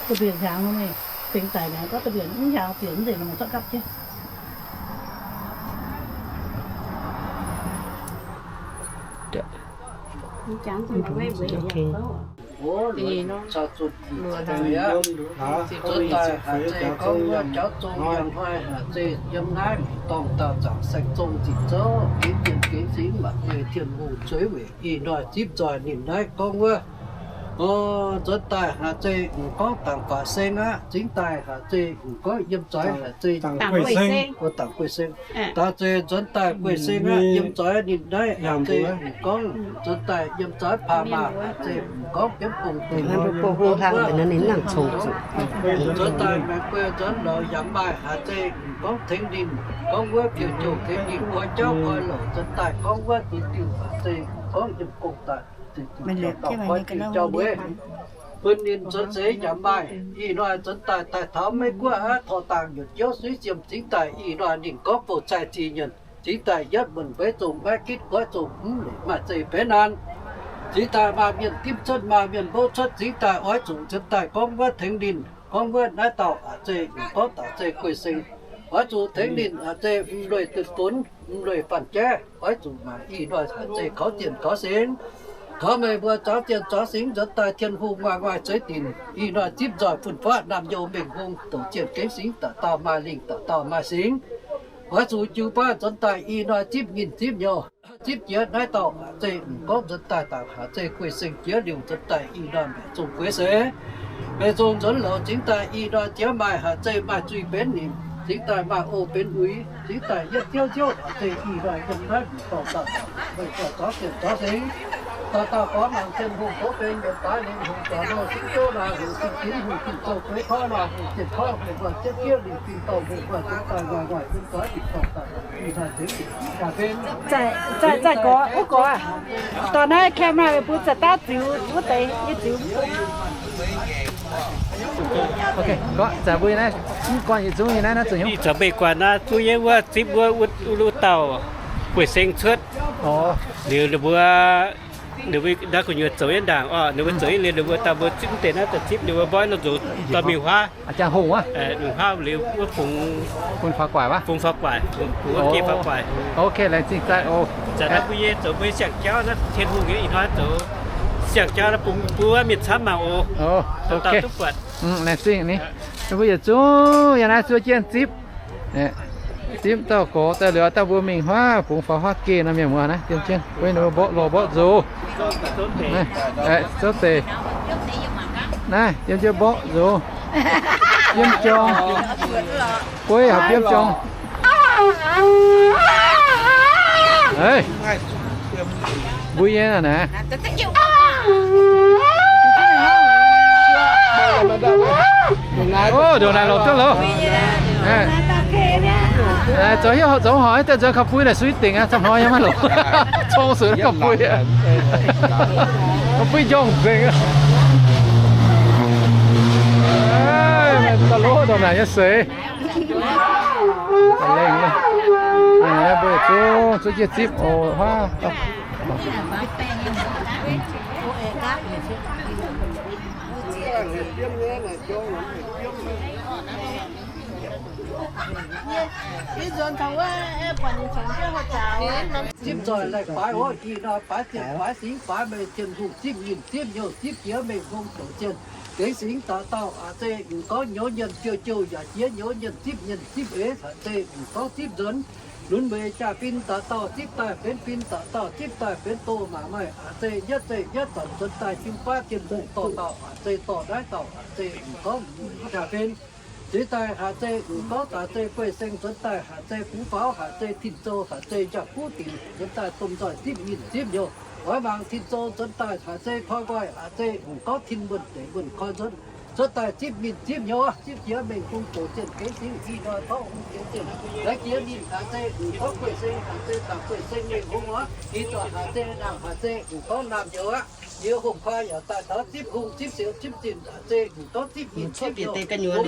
Da'mbienc hnyangx nor meih fingx daic mi'aqv, gorngv da'mbienx mv hnyangx bieqc mv nzengc nor mangc zorqv gapv jienv. Nzuonx daaih haaix zeiz gorngv wuov jauv zong yangh hnoi haaix zeiz yiem naaiv dorngh dauh zaangc saeng zong ziqc zouv, gengx jien gengx singx, maaih guei Tin-Hungh zueiz weic ih hnoi zipv nzoih ninh naaiv gorngv wuov. O, nzuonx daaih haaix zeiz m'gorngv dangc faatv seng aqv, zingx daaih haaix zeiz m'gorngv yiem zoih haaix zeiz dangc guei seng. Daaih zeiz nzuonx daaih guei seng aqv, yiem zoih ninh naaiv haaix zeiz m'gorngv nzuonx daaih yiem zoih paav maah, haaix zeiz m'gorngv biomv bung deic. Nzuonx daaih maengx guei nzuonx lorz yaac maaih haaix zeiz m'gorngv tengx ninh gorngv wuov piuc jouh tengx ninh koi jauv koi louc nzuonx daaih gorngv wuov zuqc diuh haaix zeiz m'gorngv yiem gong daaih zuqc diuh jauv dauh goiv diuh jauv weic bun ninh nzuonx seix yaac maaih. Ih hnoi nzuonx daaih daaih taux Meiv Guoqv aqv, torv dangh nyutc jiouv suiv siem zingx daaih ih hnoi ninh gorngv bouh cai ziex nyienh zingx daaih yietv muonc mbeix zong maiv gitv goiv zong mv leic maaih zeiv benx naanc. Zingx daaih maaih mienh dimv cuotv maaih mienh mbouv cuotv zingx daaih oix zuqc nzuonx daaih gorngv wuov tengx ninh gorngv wuov naaiv dauh haaix zeiz m'gorngv daaih zeiz guei seng. Oix zuqc tengx ninh haaix zeiz mv lueic duqv funx, mv lueic fanh jaiv, oix zuqc maaih ih hnoi haaix zeiz kaux zienh kaux singx. Kaux meih mbuo zuangx zienh zuangx singx nzuonx daaih Tin-Hungh maaih maaih zeix dinc. Ih hnoi zipv nzoih fun-faqv naamh nyouz mengh hung, douc zienh gengx singx, dauh dauh maaih lingh dauh dauh maaih singx. Oix zuqc jiu baav nzuonx daaih ih hnoi zipv nyinh zipv nyouz, zipv jiex naaiv dauh haaix zeiz m'gorngv nzuonx daaih dangc haaix zeiz guei seng jiex liuz nzuonx daaih ih hnoi mbaeqc zong gueix seix. Mbaeqc zong nzuonx lorz zingx daaih ih hnoi jiex maaih haaix zeiz maaih zuiz benx nimc, zingx daaih maaih o benx uix, zingx daaih yietv ziouv ziouv haaix zeiz ih hnoi yiem naaiv mbu'ndongx dauh dauh meih zuangx zienh zuangx singx. Dauh dauh gorngv mangc Tin-Hungh tov benx yietc daaih lingh hungh zuangx nor singx zouv naaic hungh zingh ginv hungh zingh zouv gueix kouv naaic hungh zienh kouv hungh guanh zieqv fiev lingh fingx dorh hungh guanh zieqv daaih nguaaic nguaaic zungv zoix dingc dorh daaih ih hnoi zengx dingc jaax benx. Zaih, zaih gorx, wuov gorx aac. Dorh naaiv camera meih mbuo za'daav ziux wuov deix, yie ziux. Ok, gorngv zanc mbuo naaiv, mv guanh yietc zungv nyei naaiv, naaiv zuqc hnyouv. Ih zanc meih guanh naaiv zungv yie wuov zipv wuov, wuov dauh gueic seng cuotv. Liuz ninh mbuo, ninh mbuo naaiv gu'nyuoz zoux yietv ndaangc orqc, ninh mbuo zoux yietv liuz ninh mbuo daaih mbuo zipv deix naaiv daaih zipv ninh mbuo mborqv nor nzuqc dorh mingh huaav. Jangx hungh wuov. Mingh huaav liuz wuov fungx, fungx faaux guaic wuov. Fungx faaux guaic, fungx wuov geh faaux guaic. Ok, laengz zingh daaih oc. Zanc naaiv mbuo yie zoux mbuo siang-jauv naaiv Tin-Hungh nyei ih hnoi zoux siang-jauv naaiv bun mbuo mienh camv mangc oc. Dauh dauh duqv buatc. Laengz zingh ni. Mbuo yietc zungv yiem naaiv zuov jienv zipv. Zipv dauh gorx daaih liuz, dauh mbuo mingh huaav fungx faaux huaav geh nor mienh muoz naaiv, yiem jienv bueiv ninh mbuo mborqv lorz mborqv nzox. Zouv deix. Naaiv yiem jienv mborqv nzox. Biomv jorng. Bueiv haic biomv jorng. Mbuo yie naaic naaic. O, ndongc naaic lorz duqv loh. Zoux hiuv zoux horpc daaih nzuonx ka'bui naaic suiv dingc aqv, camv hnoi yiem maiv longc. Cong suonx ka'bui. Ka'bui njorngh nzengc. Da'lov ndongc naaic nyei seix. Lengh, lengh mbuo zuov, zuov jienv zipv oc huaav. Zipv nzoih laengh baaix oc, ih hnoi baaix zienh baaix singx baaix meih Tin-Hungh zipv nyinh zipv nyouz zipv jiex mengh hung douc zienh gengx singx dauh dauh aac, zeiz m'gorngv nyouz nyienh jouh jouh yaac jiex nyouz nyienh zipv nyienh zipv eix aac, zeiz m'gorngv zipv nzuonx lunx mueiz jaa-fin dauh dauh zipv daaih benx fin, dauh dauh zipv daaih benx doh maac maaih aac, zeiz yietv zeiz yietv zanc nzuonx daaih jiu baav Tin-Hungh dorh dauh aac, zeiz dorh naaiv dauh aac, zeiz m'gorngv jaa-fin. Zeix daaih haac zeiz m'gorngv daaih zeiz guei seng nzuonx daaih haac zeiz bungx faaux haac zeiz tin-zou haac zeiz njang-buv dinc nzuonx daaih domh nzoih zipv nyinh zipv nyouz. Oix mangc tin-zou nzuonx daaih haac zeiz koi nqoi haac zeiz m'gorngv tin muonh deic muonh koi nzuonx. Cuotv daaih zipv nyinh zipv nyouz, zipv jiex mengh hung douc zienh gengx singx ih hnoi tov hungh jiex zienh. Naaiv jiex ninh haac zeiz m'gorngv guei seng haac zeiz dangc guei seng mengh hung oc. Ih zanc haac zeiz naamh haac zeiz m'gorngv naamh nyouz aqv. Yie hungh koi yaac daaih taux zipv hungh zipv siou zipv zinh haac zeiz m'gorngv zipv nyinh zipv nyouz.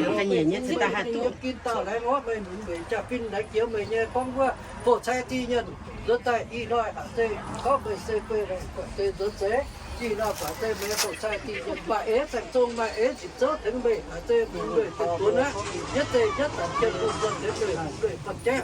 Yiem gin dauh laengz orqv meih lunx mueiz jaa-fin laengz jiex meih nyei gorngv wuov bouh cai zinh nyienh nzuonx daaih ih hnoi haac zeiz m'gorngv meih se guei laengz guaix zeiz nzuonx seix. Ih hnoi baac zeiz meih bouh cai zinh nyienh maaih eix saeng-zong maaih eix zipc zouv tengx meih haac zeiz mv lueic duqv funx aqv. Yietv zeiz yietv zanc jien bung nzuonx tengx meih mv lueic fanh jaiv.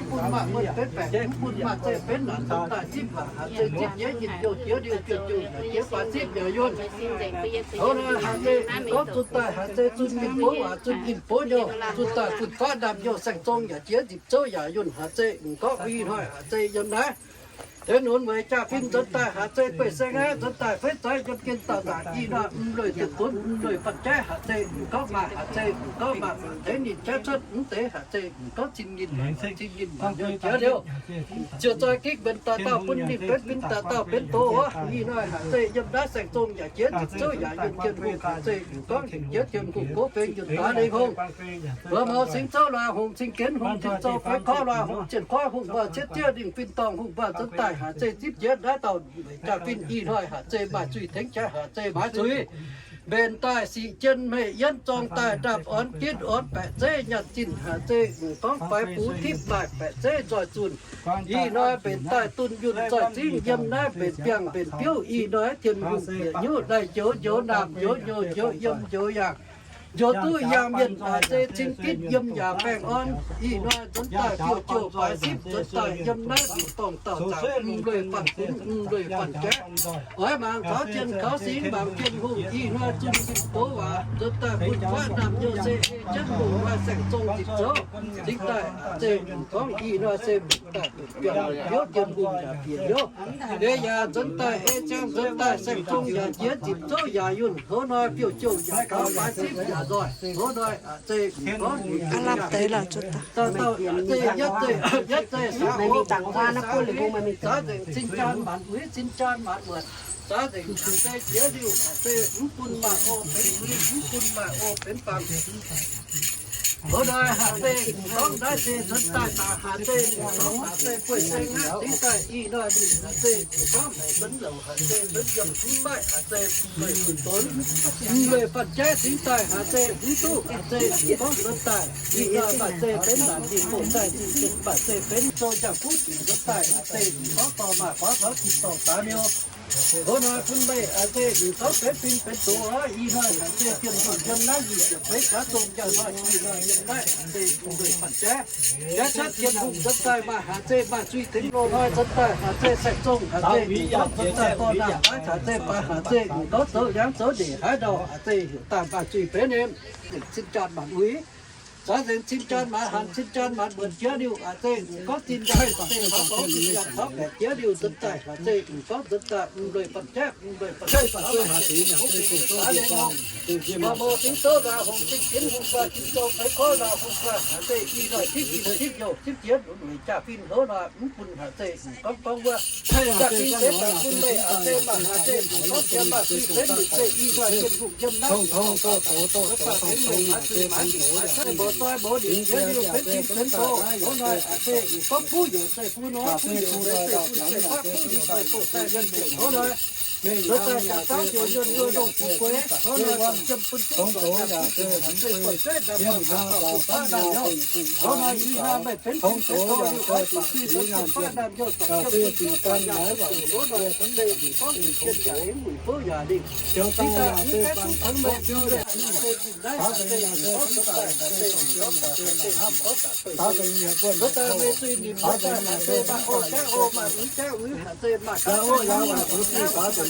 mv bun maaih muonh benx baengc, mv bun maaih zeiv benx naanc, nzuonx daaih zipv waac haaix zeiz zipv jiex njien-youh jiex liuz, biouv-jouh yaac jiex baaix zipv yaac yunh. Ov, naaiv haaix zeiz gorngv nzuonx daaih haaix zeiz zunh ninh bov waac, zunh ninh bov youh, nzuonx daaih fun-faqv ndaamv-youh, saeng-zong yaac jiex, nzipc zouv yaac yunh, haaix zeiz m'gorngv ih hnoi haaix zeiz yiem naaiv. Deix nunc weic jaa-fin nzuonx daaih haaix zeiz bueix saeng aqv, nzuonx daaih feiv zeiz yiem gen dauh nzangc, ih hnoi mv lueic duqv dunx, mv lueic fatv jaiv, haaix zeiz m'gorngv maaih, haaix zeiz m'gorngv maaih, deix ninh jaiv cuotv mv deix, haaix zeiz m'gorngv zinh ninh, zinh ninh maaih youh jiex liuz, ziouc zoi gikv mbenc daaih dauh bun ninh benx fin, daaih dauh benx doz ov. Ih hnoi haaix zeiz yiem naaiv saeng-zong yaac jiex, nzipc zouv yaac yiem, Tin-Hungh haaix zeiz m'gorngv jiex, Tin-Hungh gov fengx yunh daaih lengh hungh. Mbuo mouz singx zouv luaaih hungh, cing genv hungh, tin-zoh feix korv luaaih hungh, zienh korv hungh, maaih cietv zieqv lingh fin-dorngh hungh, maaih nzuonx daaih haaix zeiz zipv jiex naaiv dauh jaa-fin, ih hnoi haaix zeiz maaih zuiz tengx jaax, haaix zeiz maaiz zuiz. Mbenc daaih sic jien hmeiv yienv zorng daaih ndaapv orn gitv orn baeqc zeiv nyanc zinh, haaix zeiz m'gorngv faix bux tipv maaih baeqc zeiv nzoih zunh. Ih hnoi mbenc daaih dunh yunh zoih zingv yiem naaiv mbenc biangh mbenc biouv. Ih hnoi Tin-Hungh bieqc hnyouv daaih njoux njoux naamh njoux njoux njoux yiem njoux yaangh, njoux duqv yaangh mienh haaix zeiz cing gitv yiem yaac baengh orn. Ih hnoi nzuonx daaih biouv-jouh baaix zipv nzuonx daaih yiem naaiv mbu'ndongx dauh zaangc, mv lueic fanh gunv, mv lueic fanh jaav, oix mangc taux jien kaux singx, mangc Tin-Hungh. Ih hnoi zunh ninh bov waac nzuonx daaih fun-faqv ndaamv-youh se ei jienv lungh hnoi saeng-zong nzipc zouv. Cingx daaih haaix zeiz m'gorngv ih hnoi se mbenc daaih biouv, Tin-Hungh yaac bieqc hnyouv. Ei yaac nzuonx daaih ei ziangh nzuonx daaih saeng-zong yaac jiex, nzipc zouv yaac yunh, hoz hnoi biouv-jouh yaac gaux, baaix zipv yaac nzoih, hoz hnoi haaix zeiz m'gorngv dauh dauh haaix zeiz yietv zeiz, yietv zeiz saax, saax nzengc cin-jaan maanc uix, cin-jaan maanc wuonc, saax nzengc haaix zeiz jiex liuz, haaix zeiz mv bun maaih o benx uix, mv bun maaih o benx bangc. Hoz hnoi haaix zeiz m'gorngv naaiv se nzuonx daaih daaih haaix zeiz m'gorngv haaix zeiz bueix saeng aqv. Cingx daaih ih hnoi ninh haaix zeiz m'gorngv haiz nzuonx louc, haaix zeiz nzuonx yiem, mv maiv haaix zeiz mv lueic fun-donx, mv lueic fanh jaiv. Cingx daaih haaix zeiz mv duqv, haaix zeiz m'gorngv nzuonx daaih ih hnoi maaih zeiz benx naanc ninh hoqc daaih zinh ziepc, maaih zeiz benx zoux njang-kuv dingc nzuonx daaih, haaix zeiz m'gorngv dorh maaih faaux taux tin-dorngh daaih miuc. Hoz hnoi bun meih haaix zeiz m'gorngv benx fin benx doz oc. Ih hnoi haaix zeiz Tin-Hungh yiem naaiv nyic ziepc feix jaax zong njang hnoi, ih hnoi yiem naaiv haaix zeiz mv lueic fanh jaiv. Jaiv cuotv Tin-Hungh nzuonx daaih maaih haaix zeiz maaih zuiz tengx loz-hnoi nzuonx daaih haaix zeiz saeng-zong haaix zeiz m'gorngv nzuonx daaih dorh naamh daaih haaix zeiz baaix haaix zeiz m'gorngv zoux liangv zoux ndeic haaix ndau haaix zeiz heuc daaih maaih zuiz benx nyei. Cin-jaan maanc uix, caux nzengc cin-jaan maanc hanc, cin-jaan maanc muonc jiex liuz, haaix zeiz m'gorngv zinh nyaanh, haaix zeiz m'gorngv zinh nyaanh taux baeqc jiex liuz nzuonx daaih, haaix zeiz m'gorngv nzuonx daaih mv lueic fanh jaiv, mv lueic fanh jaiv, maaih mouz singx zouv luaaih hungh, zinh ginv hungh guaax, tin-zoh feix korv luaaih hungh guaax, haaix zeiz ih hnoi tipv zinh tipv youh tipv jiex lunx weic jaa-fin hoz hnoi mv bun haaix zeiz m'gorngv gorngv wuov. Jaa-fin deix daaih bun meih haaix zeiz maaih haaix zeiz m'gorngv jiex maaih zuiz benx liuz se ih hnoi Tin-Hungh yiem naaiv mbuo baac benx meih maaih zuiz maaiz zuiz maaiz cuotv mbuox zoi mbuox ndiev jiex liuz benx fingx benx doz. Hoz hnoi haaix zeiz m'gorngv buv youc se buv norm, buv youc se buv se faqv, buv youc se buv se yiem nzengc hoz hnoi. Nzuonx daaih jaax dauh ziouc yuonh yuonh longc fu'jueiv. Hoz hnoi zorc jiem bun duqv zorc jiem bun haaix zeiz buatc zeiv ndaamv-buatc faqv dauh bun faqv ndaamv-youz. Hoz hnoi ih hnoi meih benx fingx benx doz liuz oix zuqc fingx benx faqv ndaamv-youz zorc jiem bun duqv zorc jiem bun doz. Hoz hnoi haaix zeiz m'gorngv jiex jienh yaac hengx muic fouv yaac lingh. Cingx daaih mv gaengh duqv tengx meih biu leiz, haaix zeiz ninh naaiv haaix zeiz m'gorngv daaih, haaix zeiz m'gorngv daaih, haaix zeiz m'gorngv daaih. Hoz daaih meih zuiz nimc hoz daaih haaix zeiz maaih o jaav o, maaih uix jaav uix, haaix zeiz maaih gaax o, maaih uix jaav uix,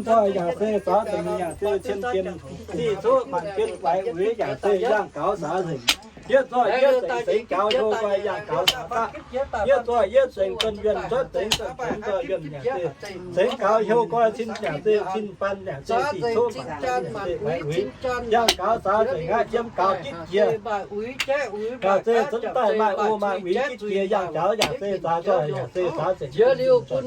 Zinh nzoih yaac se zaux nzengc, yaac se cien jien, zih cuqv maanc jienv waix uix yaac se yangh gaux zaux nzengc. Yie nzoih yie zengc seix gaux hlo nzoih yangh gaux zaux daqv. Yie nzoih yie zengc dunh yuonh cuotv zengx dunh zengx nzoih yuonh yaac se zengx gaux hlo nqoi cin yaac se cin ban yaac se zih cuqv maanc jienv se waix uix yangh gaux zaux nzengc aqv. Yiem gaux gitv jiex yaac se zunv daaih maaih o maaih uix gitv jiex yangh gaux yaac se zaux nzoih yaac se zaux nzengc. Bun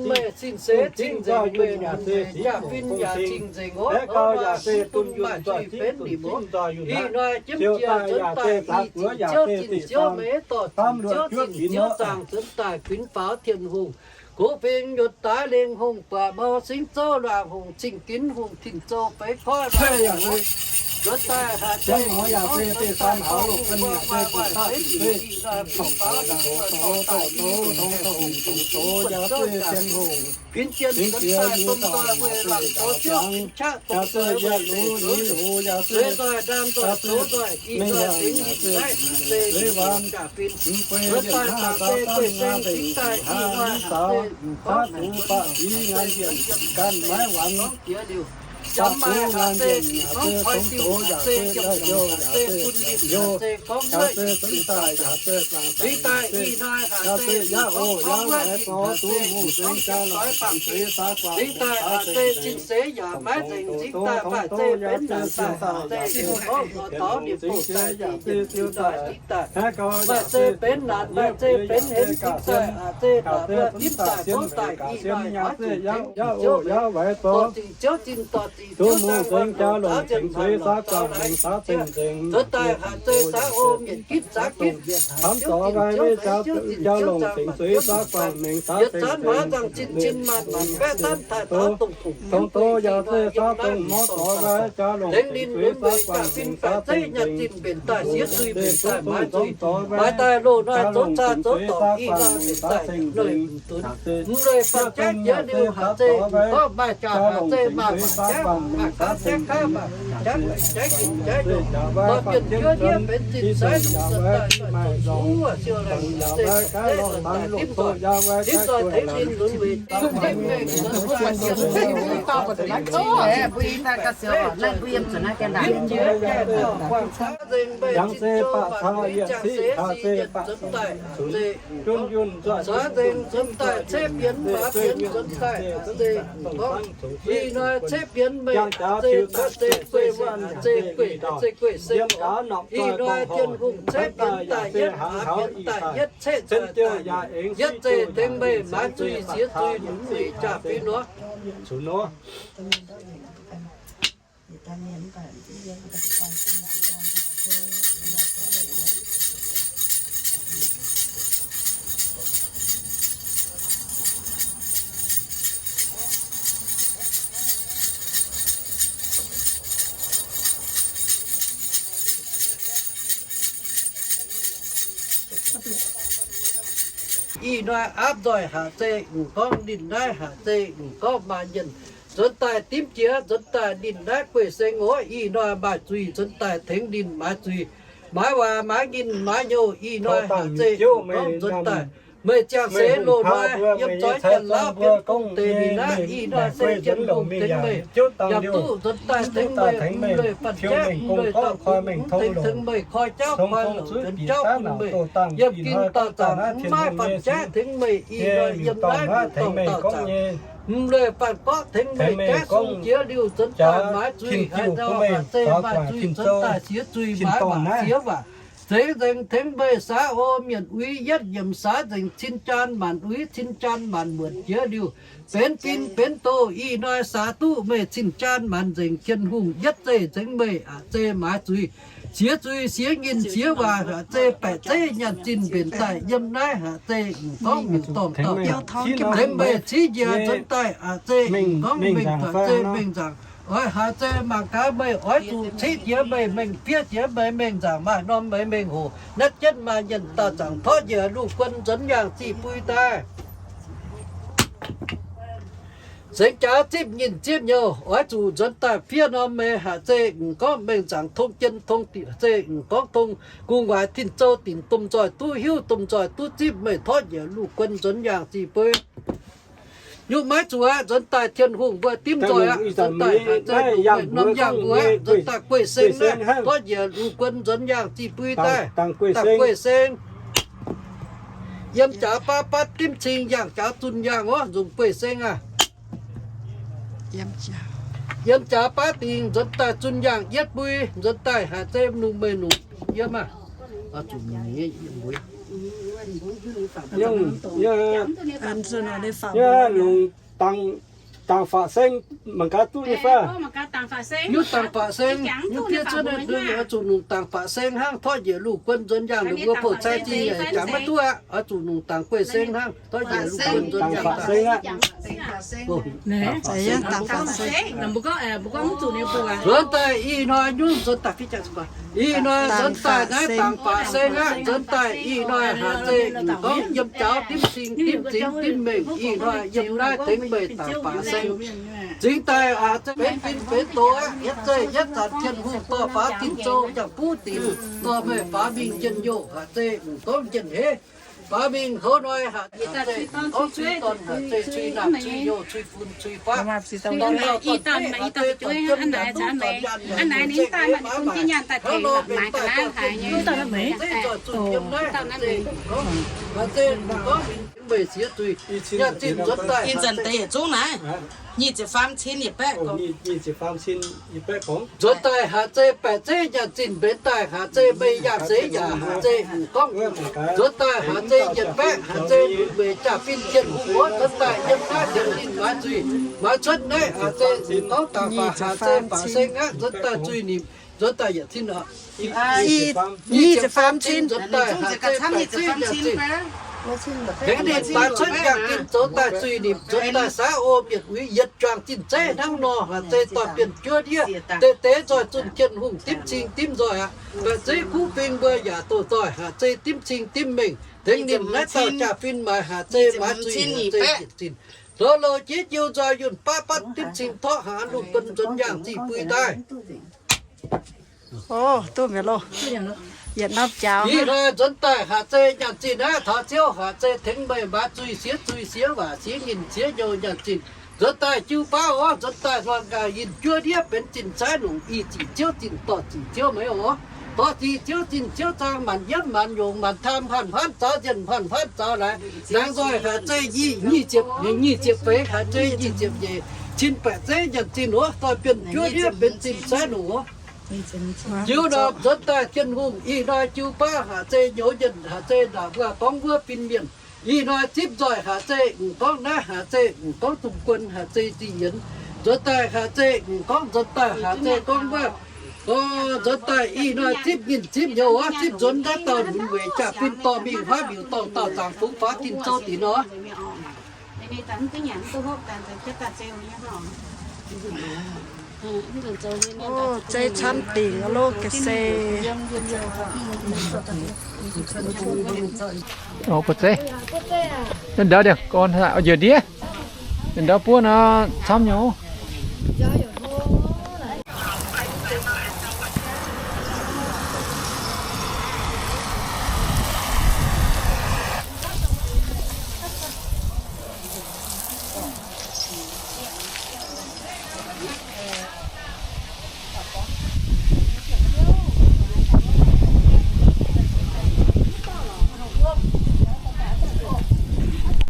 zinh nzoih yunh yaac se siqv mungc gong-sing, baeqv gau yaac se dunh yunh nzoih ziqv dunh zinh nzoih yunh aqv. Ziouc daaih yaac se zaux zuoz yaac se zinh cuotv, tamv luoqc juotv minc nor, nzuonx daaih ginx faaux Tin-Hungh, kuv fingx nyutc daaix lengh hungh, buatc mau singv zouv luangh hungh, cing ginx hungh tin-zou feix koiv luangh hungh. Nzuonx daaih haaix se yaac se deix san haux loz-guen yaac se buatc daaih feix, tongx faaux tongx faaux tongx faaux tongx faaux tongx faaux tongx faaux tongx faaux yaac se Tin-Hungh. Ginx jien nzuonx daaih domh nzoih weih laangc zoux ziouv, qaqv domh nzoih weih leiz zoux leiz, zueiz nzoih ndaam nzoih zoux nzoih, ih nzoih fingx ninh naaiv se jaax fin. Nzuonx daaih daaih se gueiv seng fingx daaih, ih nzoih haaix se gorngv baac fiv ngan yienc ganh maiv wanc, gorngv jiex liuz, jangx maaih haaix se gorngv koi diuh haaix se, yiem haaix se bun ninh haaix se gorngv wuov ih diuh daaih, fingx daaih ih nzoih haaix se gorngv gorngv wuov ih haaix se, fingx daaih haaix se cin seix yaac maiv nzengc, fingx daaih maaih se benx naanc daaih haaix se gorngv nor taux ninh bouh daaih, ninh yietc diuh daaih fingx daaih maaih se benx naanc, maaih se benx henv, fingx daaih haaix se naaic mbuo dimv daaih bouv daaih ih nzoih maiv zuqc zingh ziouv, dorh zingh ziouv zinh, dorh zingh ziouv daaih guanh longc zaux zinh haaix nor zaux laaix zingh, nzuonx daaih haaix se zaux o mienh gitv zaux gitv, hnamv dorh maiv weiv ziouv zinh ziouv zaangc, yietc zanc huaav nzangc cin cin maanc maanc baeqv zanc taaih taux dongh tongx tov yaac se zaux dongh mor dorh maiv ziouv longc tengx zuiz zaux guangc mengh zaux zinh nzengc. Mv zeiz nyaanh zinh mbenc daaih siev zuiz mbenc daaih maiv zuiz, maaih daaih loz-hnoi zoux caa zoux dorngc ih hnoi mbenc daaih noic mv dunx. Mv leiz fanh jaiv jiex liuz haaix se gorngv maaih jaa haaix se maaih fanh jaiv, maaih kaav jaiv kaav, maaih jaiv jaiv ginc jaiv longc, dorh bienh juov ndiev benx zinh saiv longc, nzuonx daaih zoux zuqc wuov siou laengh se deix daaih dimv nzoih, dimv nzoih tengx ninh lunx weic zuqc mengh nzuonx daaih Yangh se baac caa yietc ciqv haaix se baac cunx, yangh se zuqc se zuiz nyungc se zinh daaih dongh zangv cunx, yangh jaax tiux cuotv se gueiv se wuonh yaac se gueiv ndorh, yiem gaax norqc zoih dorngh horc, hnangv daaih yaac se hnangv taux ih zanc, cien diuh yaac aengx siqv diuh yaac aengx se baac caa yietc ciqv haaix se cunx nor. Ih hnoi aapv nzoih haac zeiz, mv gorngv ninh naaiv haac zeiz, mv gorngv maaih mienh nzuonx daaih dimv jiex, nzuonx daaih ninh naaiv gueiv seng oc. Ih hnoi maaih zuiz nzuonx daaih tengx ninh maaiz zuiz, maaiz waac maaiz nginh maaiz hnyouv. Ih hnoi haac zeiz mv gorngv nzuonx daaih meih ziangh seix loz-hnoi yiem zoih janx-laauv bienx gong deix ninh naaiv. Ih hnoi se Tin-Hungh tengx meih yaac duqv nzuonx daaih tengx meih, mv lueic fanh jaiv, mv lueic dauh gux, mv tengx tengx meih koi jauv koi louc nzuonx jauv bun meih. Yiem ging dauh zaangc mv maaih fanh jaiv tengx meih. Ih hnoi yiem naaiv mv dauh dauh zaangc M'leiz faanh gorqv tengx meih jaiv sung jiex liuz nzuonx daaih maaiz zuiz haaix ndau, haaix zeiz maaih zuiz nzuonx daaih siex zuiz maaiz waac siex waac. Zeix nzengc tengx meih saax o mienh uix yietv yiemc saax nzengc cin jaan maanc uix cin jaan maanc muotc jiex liuz benx fin benx doz. Ih hnoi saax duqv meih cin jaan maanc nzengc, Tin-Hungh yietv zeiv nzengc meih aqc zeiz maaiz zuiz, siex zuiz siex nyinh siex waac aqc zeiz baeqc zeiv nyaanh zinh mbenc daaih yiem naaiv aqc zeiz m'gorngv miuc-dorngh dauh tengx meih civ njiec nzuonx daaih aqc zeiz m'gorngv mengh aqc zeiz mengh nzaangc. Oix haaix zeiz mangc gaax meih oix zuqc civ jiex meih mengh, fiev jiex meih mengh nzaangc, maaih norm meih mengh hoc, naaiv jienv maaih nyienh dauh zaangc torqv njiec lungh guon nzuonx yaangh zih bui daaih. Sengx jaax zipv nyinh zipv nyouh oix zuqc nzuonx daaih fiev norm meih haaix zeiz m'gorngv mengh nzaangc tong jien tong diqc, haaix zeiz m'gorngv tong gu'nguaaz tin-zou dinc domh nzoih duqv hiuv domh nzoih duqv zipv meih torqv njiec lungh guon nzuonx yaangh zih bui. Nyutc maiv zuqc aqv, nzuonx daaih Tin-Hungh mbuo dimv nzoih aqv, nzuonx daaih haaix zeiz longc meih norm yangh mbuo aqv, nzuonx daaih guei seng aqv, torqv njiec lungh guon nzuonx yaangh zih bui daaih, daaih guei seng. Yiem jaax baav batv dimv cing yangh jaax zunh yangh orv, nzungh guei seng aqv. Yiem jaax baav dingh nzuonx daaih zunh yangh yietv bui, nzuonx daaih haaix zeiz nungh meih nungh yiem aqv. Dangc faqv seng, mangc gaax duqv nyei fai? Nyutc dangc faqv seng, nyutc fiev cuotv naaiv oix zuqc nungc dangc faqv seng hnangv, torqv njiec lungh guon nzuonx yangh, ninh mbuo pou cai zingh jangx maiv duqv aqv. Oix zuqc nungc dangc guei seng hnangv, torqv njiec lungh guon nzuonx yangh. Nzuonx daaih ih hnoi nyungc nzuonx daaih fiev jangx, ih hnoi nzuonx daaih naaiv dangc faqv seng aqv. Nzuonx daaih ih hnoi haaix zeiz m'gorngv yiem jaax dimv cing dimv zingx dimv mengh, ih hnoi yiem naaiv tengx meih dangc faqv seng. Zingx daaih haaix zeiz benx fin benx doz aqv. Yietv zeiz yietv zanc Tin-Hungh dorh faaux tin-zou jangx buv dinc, dorh meih faaux mingh njien-youh haaix zeiz m'gorngv njien-heiv. Faaux mingh houv hnoi haaix zeiz m'gorngv cui dorn haaix zeiz cui naamh cui youh cui fun cui faqv, dorh dauh dorh haaix zeiz dorh jienv dorh duqv dorh nyaanh, haaix zeiz ceix maaiz maaic, hnangv nor mbenc daaih dorh zunh nyei, zeiv nzoih zunh yiem naaiv haaix zeiz m'gorngv, haaix zeiz m'gorngv meih siex zuiz. Ih zanc deix yietc zungv naaiv, nyic ziepc faam cin yietc baeqv gorngv. Nzuonx daaih haaix zeiz baeqc zeiv nyaanh zinh mbenc daaih haaix zeiz meih yaac seix yaac haaix zeiz m'gorngv. Nzuonx daaih haaix zeiz yietc baeqv haaix zeiz lunx weic jaa-fin Tin-Hungh wuov. Nzuonx daaih yiem naaiv tengx ninh maaiz zuiz, maaiz cuotv naaiv haaix zeiz m'gorngv dangc faqv haaix zeiz faqv seng aqv. Nzuonx daaih zuiz nimc, nzuonx daaih yietc cin oc. Nyic ziepc faam cin. Nzuonx daaih haaix zeiz baeqc zeiv nyaanh zinh, tengx ninh maaiz cuotv yangh zinh zoux daaih zuiz nimc. Nzuonx daaih saax o mienh uix yietc juangc zinh zeiv hnangv nor haaix zeiz dorh bienh juov ndiev deix deix nzoih zunh Tin-Hungh dimv cing dimv nzoih aqv. Baeqc zeiv kuv fing mbuo yaac doh nzoih haaix zeiz dimv cing dimv mengh, tengx ninh naaiv dauh jaa-fin maaiz haaix zeiz maaiz zuiz haaix zeiz yietc zinh. Lorz loz jiex jiu nzoih yunh baav batv dimv cing torqv haaix lungh guon nzuonx yangh zih bui daaih. O, duqv mi'aqv loh. Yietc norm jaax. Ih hnoi nzuonx daaih haaix zeiz nyaanh zinh aqv, taux ziouv haaix zeiz tengx meih maaiz zuiz siex zuiz siex waac siex nyinh siex nyouz nyaanh zinh. Nzuonx daaih jiu baav orv, nzuonx daaih hnoi gaax yinh juov ndiev benx zinh saaiv nongc, i zic ziouv zinh dorh zic ziouv meix orv. Dorh zic ziouv zinh ziouv zaang maanc yiemv maanc nyongc maanc taam hanh faanv zaux nzienh hanh faanv zaux laaix. Laengz nzoih haaix zeiz i nyic ziepc, nyic ziepc feix haaix zeiz nyic ziepc nyeic, cin baeqc zeiv nyaanh zinh orv, dorh bienh juov ndiev benx zinh saaiv nongc orv. Jiu norm nzuonx daaih Tin-Hungh ih hnoi jiu baav haaix zeiz nyouz nyienh haaix zeiz ndaangc wuov gorngv wuov fin mienh. Ih hnoi zipv nzoih haaix zeiz m'gorngv naaiv haaix zeiz m'gorngv dungz guon haaix zeiz zinh yienx. Nzuonx daaih haaix zeiz m'gorngv nzuonx daaih haaix zeiz gorngv wuov. Nzuonx daaih ih hnoi zipv nyinh zipv nyouz orv, zipv nzuonx naaiv dauh lunx weic jaa-fin dorh mingh huaav miuc dorngh dauh zaangc fungx faaux tin-zou dinc orv. O, zeiv camv dingc loh ga'sie. O, buatc zeiv. Ndau dieh gorn njiec ndiev. Ndau buov nor camv nyei.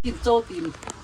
Tin-Zou dinc.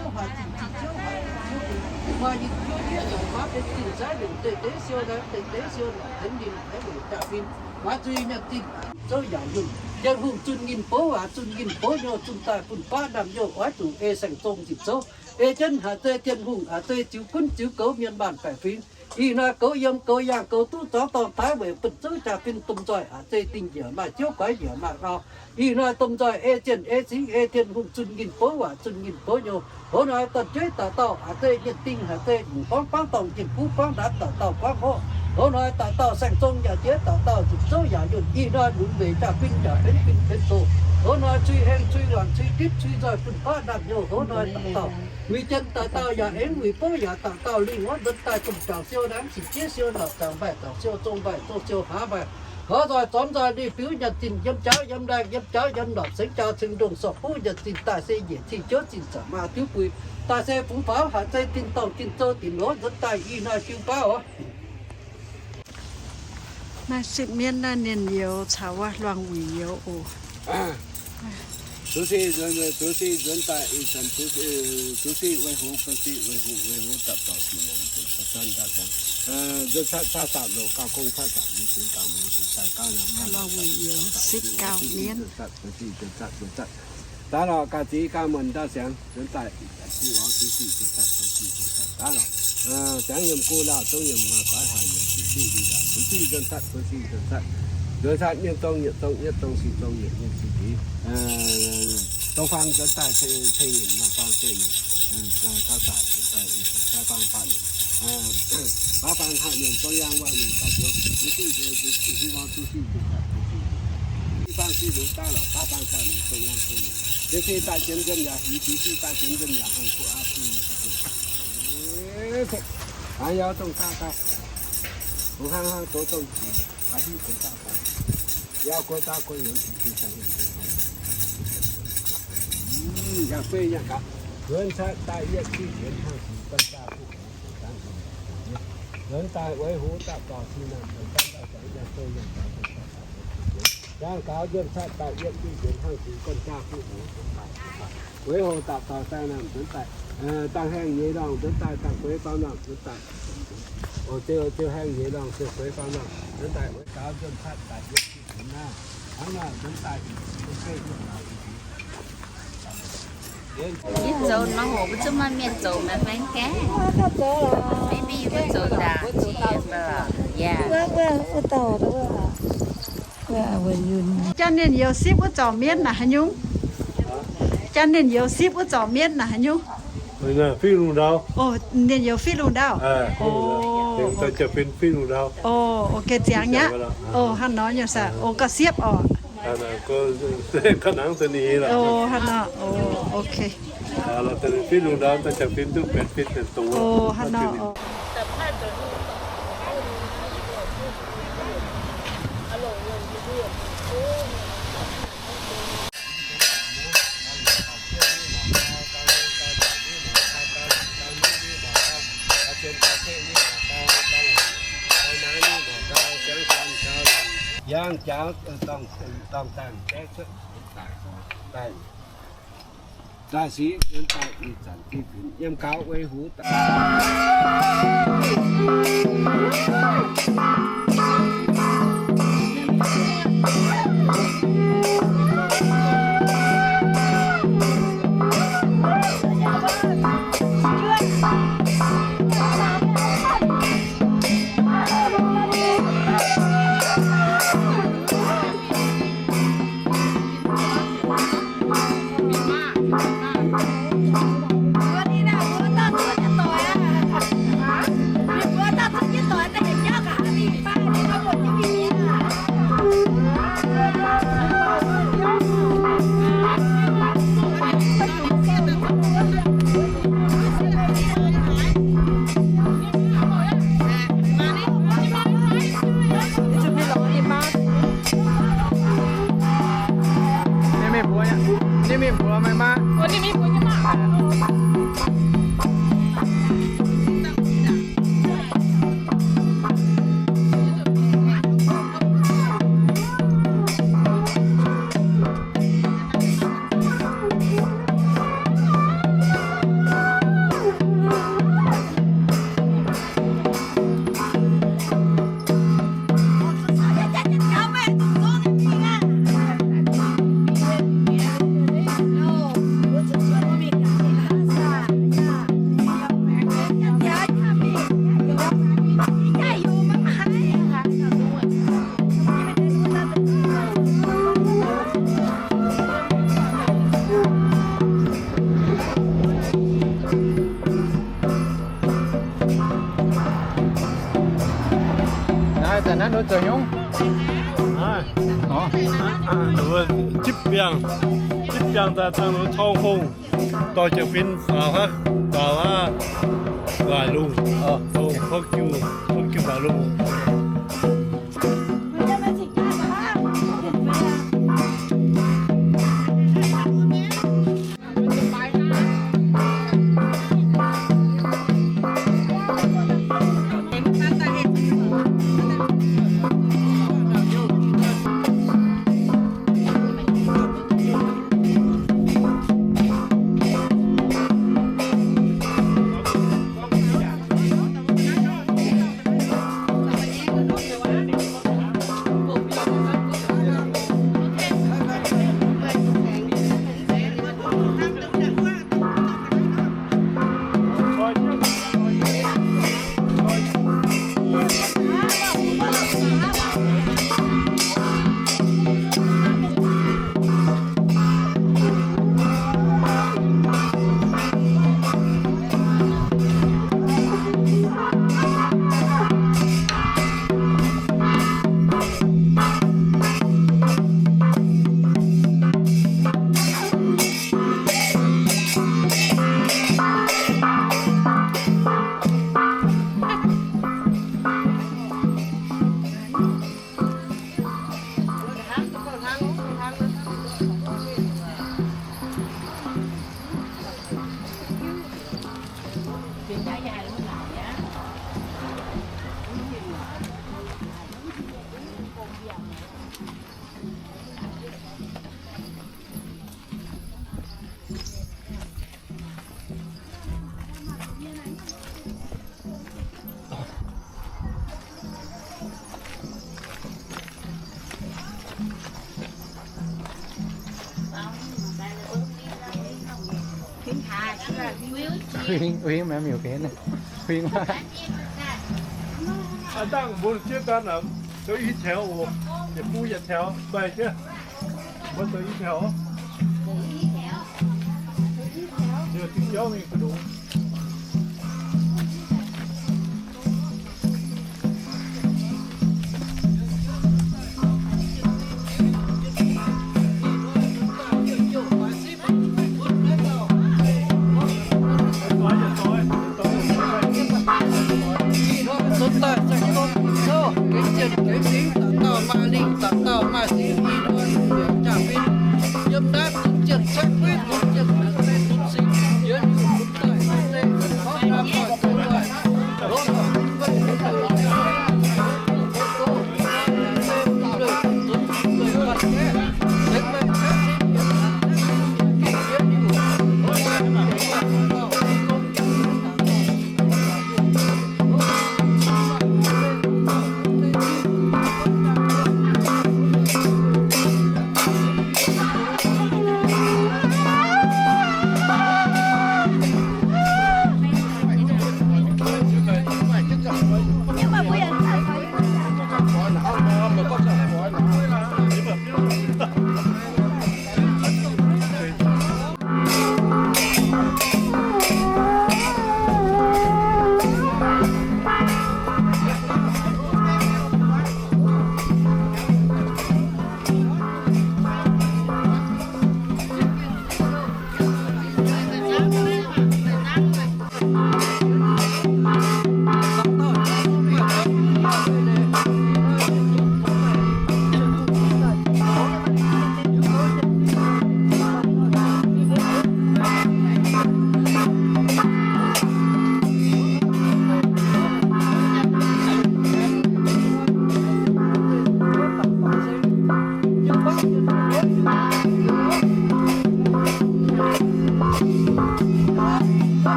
ziouv haaix zinh zinh ziouv haaix zinh ziouv, maaih nyinh juov ndiev nzaangc baav benx zinh zaaiv lengc deix deix siou laengz deix deix siou lorqc, tengx ninh aengx weic jaa-fin maaiz zuiz nyanc zinh zouv yaac yunh. Tin-Hungh zunh ninh bouv waac, zunh ninh bouv nyouh, zunh daaih bun baav naamh nyouh oix zuqc ei saeng-zong nzipc zouv, ei jienv haaix zei Tin-Hungh, haaix zei ziux gunv ziux goux mienh maanh baeqc fingx. Ih hnoi goux yiem goux yaangh goux duqv zuangx dorngh taaix weic bun zouv jaa-fin domh nzoih haaix zei dingh njiec maaih ziouv guaix njiec maaih ndau. Ih hnoi domh nzoih ei zienh ei singx ei Tin-Hungh zunh ninh bouv waac, zunh ninh bouv nyouh. Hoz hnoi dorn-jueiv dauh dauh haaix zei nyienh dingh haaix zei nyungc gorngv buangv dorngh, nyienh buv buangv ndaatv dauh dauh buangv hoqv. Hoz hnoi dauh dauh saeng-zong yaac jiex, dauh dauh nzipc zouv yaac yunh. Ih hnoi lunx weic jaa-fin yaac benx fin benx doz. Hoz hnoi cui heng cui waanc cui ditv cui nzoih bun baav naamh nyouh. Hoz hnoi dauh dauh wuic jien, dauh dauh yaac aengx wuic bouv, yaac dauh dauh lingh wuov nzuonx daaih domh juangc siou, laengz zinh jiex siou, nopc zaangc mbaih, zaangc siou zong mbaih, zong siou haaz mbaih. Tov nzoih zormx nzoih ninh biux nyanc zinh yiem jauv yiem laengh, yiem jauv yiem nopc, sengx jauv ceng ndongh sorc buv nyanc zinh daaih se njiec cing jouv zinh zaangc maa diuv buix, daaih se fungx faaux haaix zei tin-dorngh tin-zou dinc lorz nzuonx daaih. Ih hnoi jiu baav oc. Naaiv sipv mienv naaiv ninh youz caux wuov luangh wuic youz oc. Zuqc siqv nzuonx, zuqc siqv nzuonx daaih ih zanc, zuqc siqv weic hoc, zuqc siqv weic hoc, weic hoc dapv dorh siqv nyanc, nzuonx catv faav saatv loc gauh gong, faav saatv mingh singx gauh mingh singx daaih gauh nangh, luangh wuic youz sipv gauh mienv. Daaih lorqc, gaax ziex gauh muonc ndau siangx nzuonx daaih, zuqc siqv nzuonx catv, zuqc siqv nzuonx catv daaih lorqc. Siangx yiem gu lauh zouv yiem nguaih goiv haaix yiem zuqc siqv liuz daaih, zuqc siqv nzuonx catv, zuqc siqv nzuonx catv, nzuonx catv nyeic zong, yietc zong, yietc zong, sic zong, yietc nyeic sic dic. Dongh faang nzuonx daaih ceng nyeic, nangh faang ceng nyeic, gauh daaih nzuonx daaih, sai faang faatv nyeic, baav faang haih nyeic, zong yaang wuov nyeic, gauh zuqc zuqc siqv nzuonx, zuqc siqv nzuonx catv, zuqc siqv nzuonx catv, i faang siqv longx daaih lorqc, baav faang daaih nyeic, zong yaang ceng nyeic. Yie siqv daaih jienv nzemv yaac, yie siqv daaih jienv nzemv yaac hungh kuv aqv. Hnangv yaac dongh daaih daaih, hungh hnangv hnangv doz dongh, aav hiuv dongh daaih daaih. Yaac guei daaih guei yienx, yaac guei yaac gaax, nzuonx caaiv daaih yietv diuh nzuonx hnangv sic, guanh jaa buv houx, nzuonx daaih Weic Hoc daaih dorh cin naamh, yangh gaux nzuonx caaiv daaih yietv diuh nzuonx hnangv sic, guanh jaa buv houx, Weic Hoc daaih dorh cin naamh nzuonx daaih, dangh haengh nyei ndorngh nzuonx daaih, dangh gueix faam nangh nzuonx daaih. O, ziouc, ziouc haengh nyei ndorngh, ziouc gueix faam nangh nzuonx daaih, weic gaux nzuonx caaiv daaih yietv diuh nzuonx naaiv, hnangv naaiv nzuonx daaih, Yie zoux nor hoc mbuo zungv maaih mienh zoux maiv fai gaengh. Maybe mbuo zoux ndaangc jiex mv baac, yeah. Janx-ninh youz sipv wuov zorc mienv naaic haaix nyungc? Janx-ninh youz sipv wuov zorc mienv naaic haaix nyungc? Fih lungh ndau. O, ninh youz fih lungh ndau. O, gengh ziangx nyei aqv. O, hnangv nor nyei saah? O, gauh siepv oc. O, hnangv nor. O, ok. O, hnangv nor. Yangh jaux dorngh, dorngh dangh gaeqv cuotv daaih, daaih siqv nzuonx daaih ih zanc diuh fienx yiem gaux Weic Hoc daaih. Ninh mingh mbuox, ninh mingh mbuox meih maa. Naaiv zanc naaiv nduov zoux nyungc? Nduov zipv biangh, zipv biangh daaih tangx nduov torngv hungh, dorh jangx-fin faaux haav, faaux haav, waaic lungh, hopv jiu, hopv jiu faaux lungh. Huing, huing, maiv miuc ga'hlen. Huing. Aa, dangh mbuo zieqv daan naaic, zoux i taux oc. Yietc bung yietc taux, doix jienv. Mbuo zoux i taux. Liouh diuh jauv mingh ga'ndongx. Nzuonx daaih zaangc Tin-Hungh gengh jienh gengh singx, dauh dauh maaih lingh, dauh dauh maaih singx, ih hnoi jaa-fin yiem naaiv zunc jienh caeqv kuiv, zunc jienh naaiv se zunc singx, yietc liuz nzuonx daaih se gorngv naaiv maaih zunc daaih.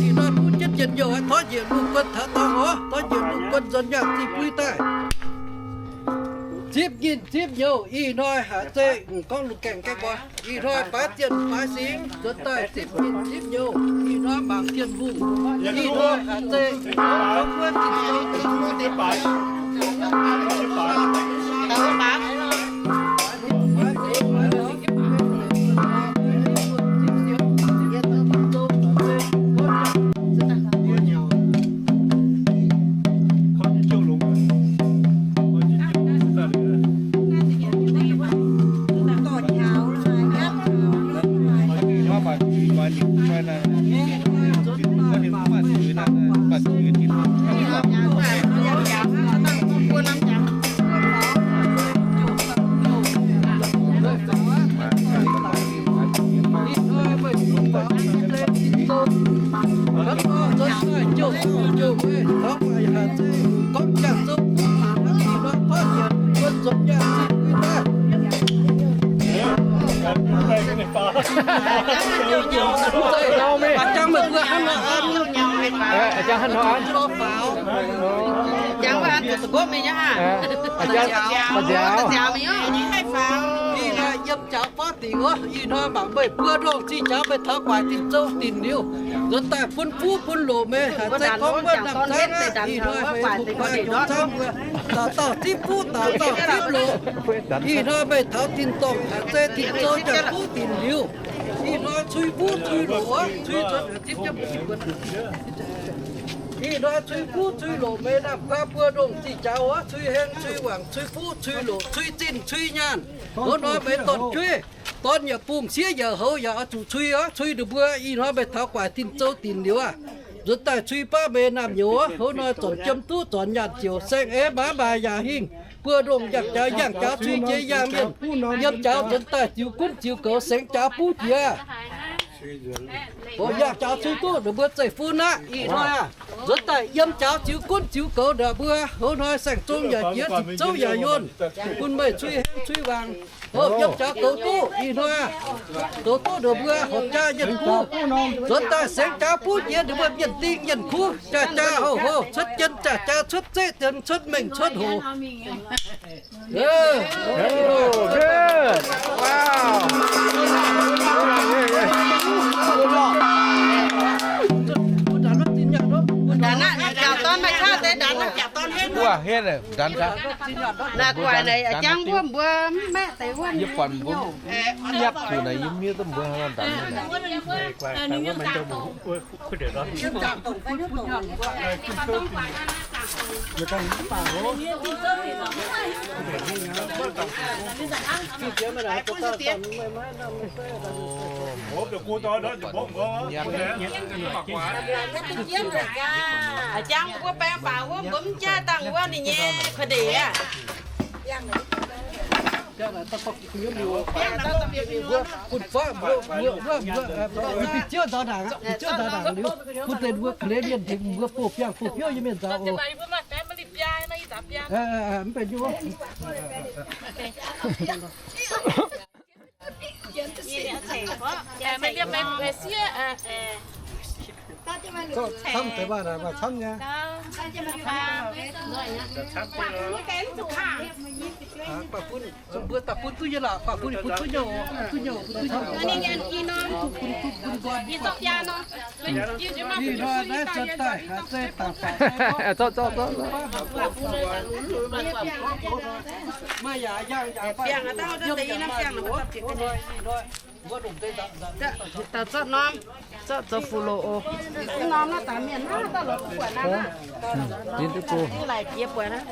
Ih hnoi mbuo jienv njien-youh, tov njiec lungh guon taux dorngx oc, tov njiec lungh guon nzuonx nyaanh zinh buiv daaih. Zipv nyinh zipv nyouz, ih hnoi haiz zeiv gorngv lungh gaengh gaengh mbuo. Ih hnoi baaix zienh baaix singx nzuonx daaih zipv nyinh zipv nyouz, ih hnoi mangc Tin-Hungh. Ih hnoi haiz zeiv gorngv wuov zinh Yiem jaux baav dingc wuov, ih hnoi mangc meih buo ndongh zinh jaux meih taux guaix dinh zouv dinh liuz, nzuonx daaih bun fuqv bun loc meih haiz zeiz gorngv wuov namh zaangv aqv. Ih hnoi meih hungh baac hnyouv camv mbuo, dauh dauh zipv fuqv dauh dauh zipv loc. Ih hnoi meih taux dinh dorngh haiz zeiz dinh zouv jaax fuqv dinh liuz, ih hnoi cui fuqv cui loc, cui nzuonx zipv jienv. Ih hnoi cui fuqv cui loc meih namh guaav buo ndongh zinh jaux wuov, cui heng cui wangc cui fuqv cui loc cui zinh cui nyaanh. Hov hnoi meih dorn-jueiv, dorn yaac bungx sieqv yaac houx yaac oix zuqc cui oc. Cui ninh mbuo ih hnoi meih taux guaix dinh zouv dinh liuz aqv. Nzuonx daaih cui baav meih namh nyouz wuov, hov hnoi zornc jiem duqv zornc nyaanh ziouc saeng-eix maaz maaih yaac hingh. Buo ndongh yangh jaux yangh jaux cui jiex yangh mienh. Yiem jaux nzuonx daaih ziux gunv ziux goux sengx jaux buv jiex. Yangh jaux cui duqv ninh mbuo zeiv-fun aqv. Ih hnoi nzuonx daaih yiem jaux ziux gunv ziux goux ndongc mbuo, hov hnoi saeng-zong yaac jiex, zinh zouv yaac yuonh, bun meih cui heng cui wangc. Hov, yiem jaux goux duqv ih hnoi, goux duqv ndongc mbuo horpc jaa yietc kuv. Nzuonx daaih sengx jaux buv jiex ninh mbuo mienh ding mienh kuv, jaa jaa houh houh cuotv jien, jaa jaa cuotv zeqv, jien cuotv mengh cuotv hoc. Naaiv guaix naaic, jangv wuov mbuo mv maeqv deix wuov, yie buatc mbuo mv nyapv zuqc naaic, yie miev duqv mbuo haaix nor ndanc. Jangv mbuo baeng faaux wuov, mbuo mv jaaix dangh wuov ninh nyei kuh ndeic aqv. Bun deix mbuo ga'naaiv mienh mbuo boh biangh boh biouv nyei mienh nzaaux oc. Mv benx camv deix, maaih camv nyei. Mbuo daaih bun duqv nyei laaix, baac bun bun duqv nyei oc, duqv nyei oc, bun duqv nyei oc. Ih hnoi naaiv zuonx daaih, zorqv, zorqv, zorqv. Maaih yaac yangh yaac maaih yiem yaac maaih oc. Dauh zorqv norm, zorqv zoux fuqv loc oc. Norm naaiv dangx mienh naaiv daaih lorz duqv buatc naaiv. Dingh duqv go. Dingh laic jiex buatc naaiv.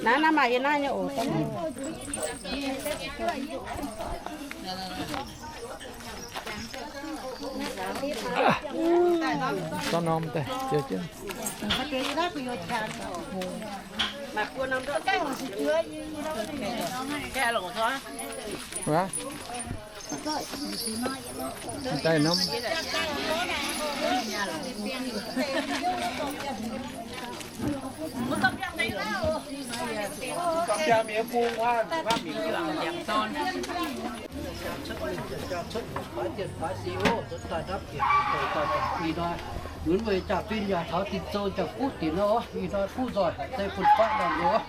Naaiv naaiv maaih yie naaiv nyei oc. Zorqv norm daaih jiex jienv. Hva? Daaih norm. Nzunc weic jaax-zinh yaac taux dinh zouh jaax-buv dinc nor, ih hnoi buv nzoih haic, zeiv bun fatv nor nor.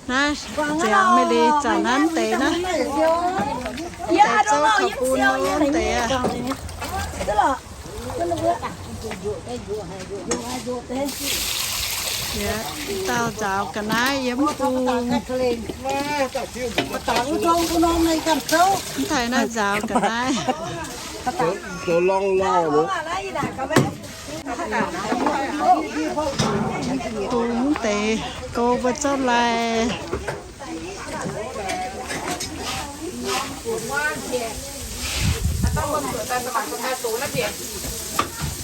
Naaiv ziangx mingh liuz zanc naaiv deix naaiv. Bun nor deix aqv. Dauh nzaaux ga'naaiv yiem bung. Mv taaih naaiv nzaaux ga'naaiv. Bung deix go mbuo zouv lai.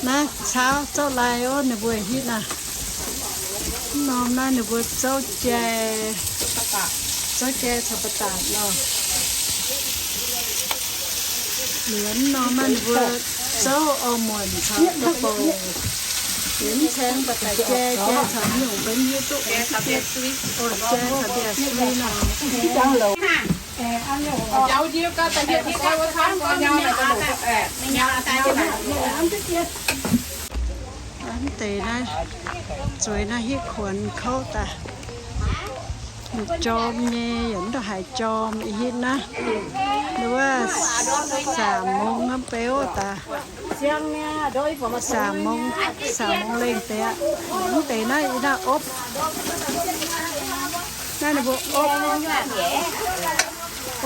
Naaiv caux zouv lai ov, ninh mbuo hitv naaiv. Mv norm naaiv ninh mbuo zouv jai, zouv jai caux ba'datc nor. Liuz mv norm naaiv ninh mbuo zouv orv muonc caux deic-bouc, liuz mv caeng ba'datc jai, jai caux nyungc benx hiuv duqv jai caux biaav-sui nor. Mv deix naaiv zueiz naaiv hitv kuonx kouv daaih. Lungh jorm nyei yaac mv ndongc haaix jorm ih hitv naaiv. Wuov สามโมง hnangv beu daaih. สามโมง สามโมง lengh deix aqv. Mv deix naaiv ih naaiv opv. Naaiv ninh mbuo opv.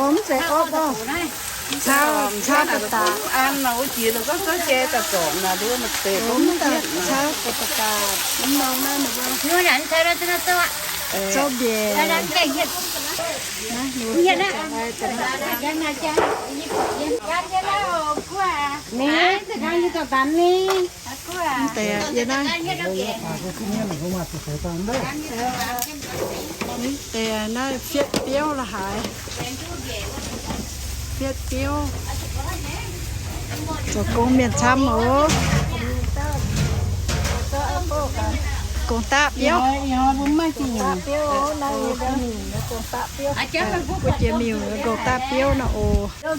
Ov, mv zeiz opv orqc. Caux, caux ba'datc. An nor wuov jiex nor gorngv zouv jai daaih zorpc naaic, nduov maaih deix, ov, mv daaih caux ba'datc. Mv norm naaiv ninh mbuo zouv mbiec. Mv deix yie naaiv, mv deix naaiv fietv biouv la'haaix. Fietv biouv. Zoux gong mienh camv oc. Gong-daqv biouv. Wuov jiex miuc gong-daqv biouv nor oc. Fietv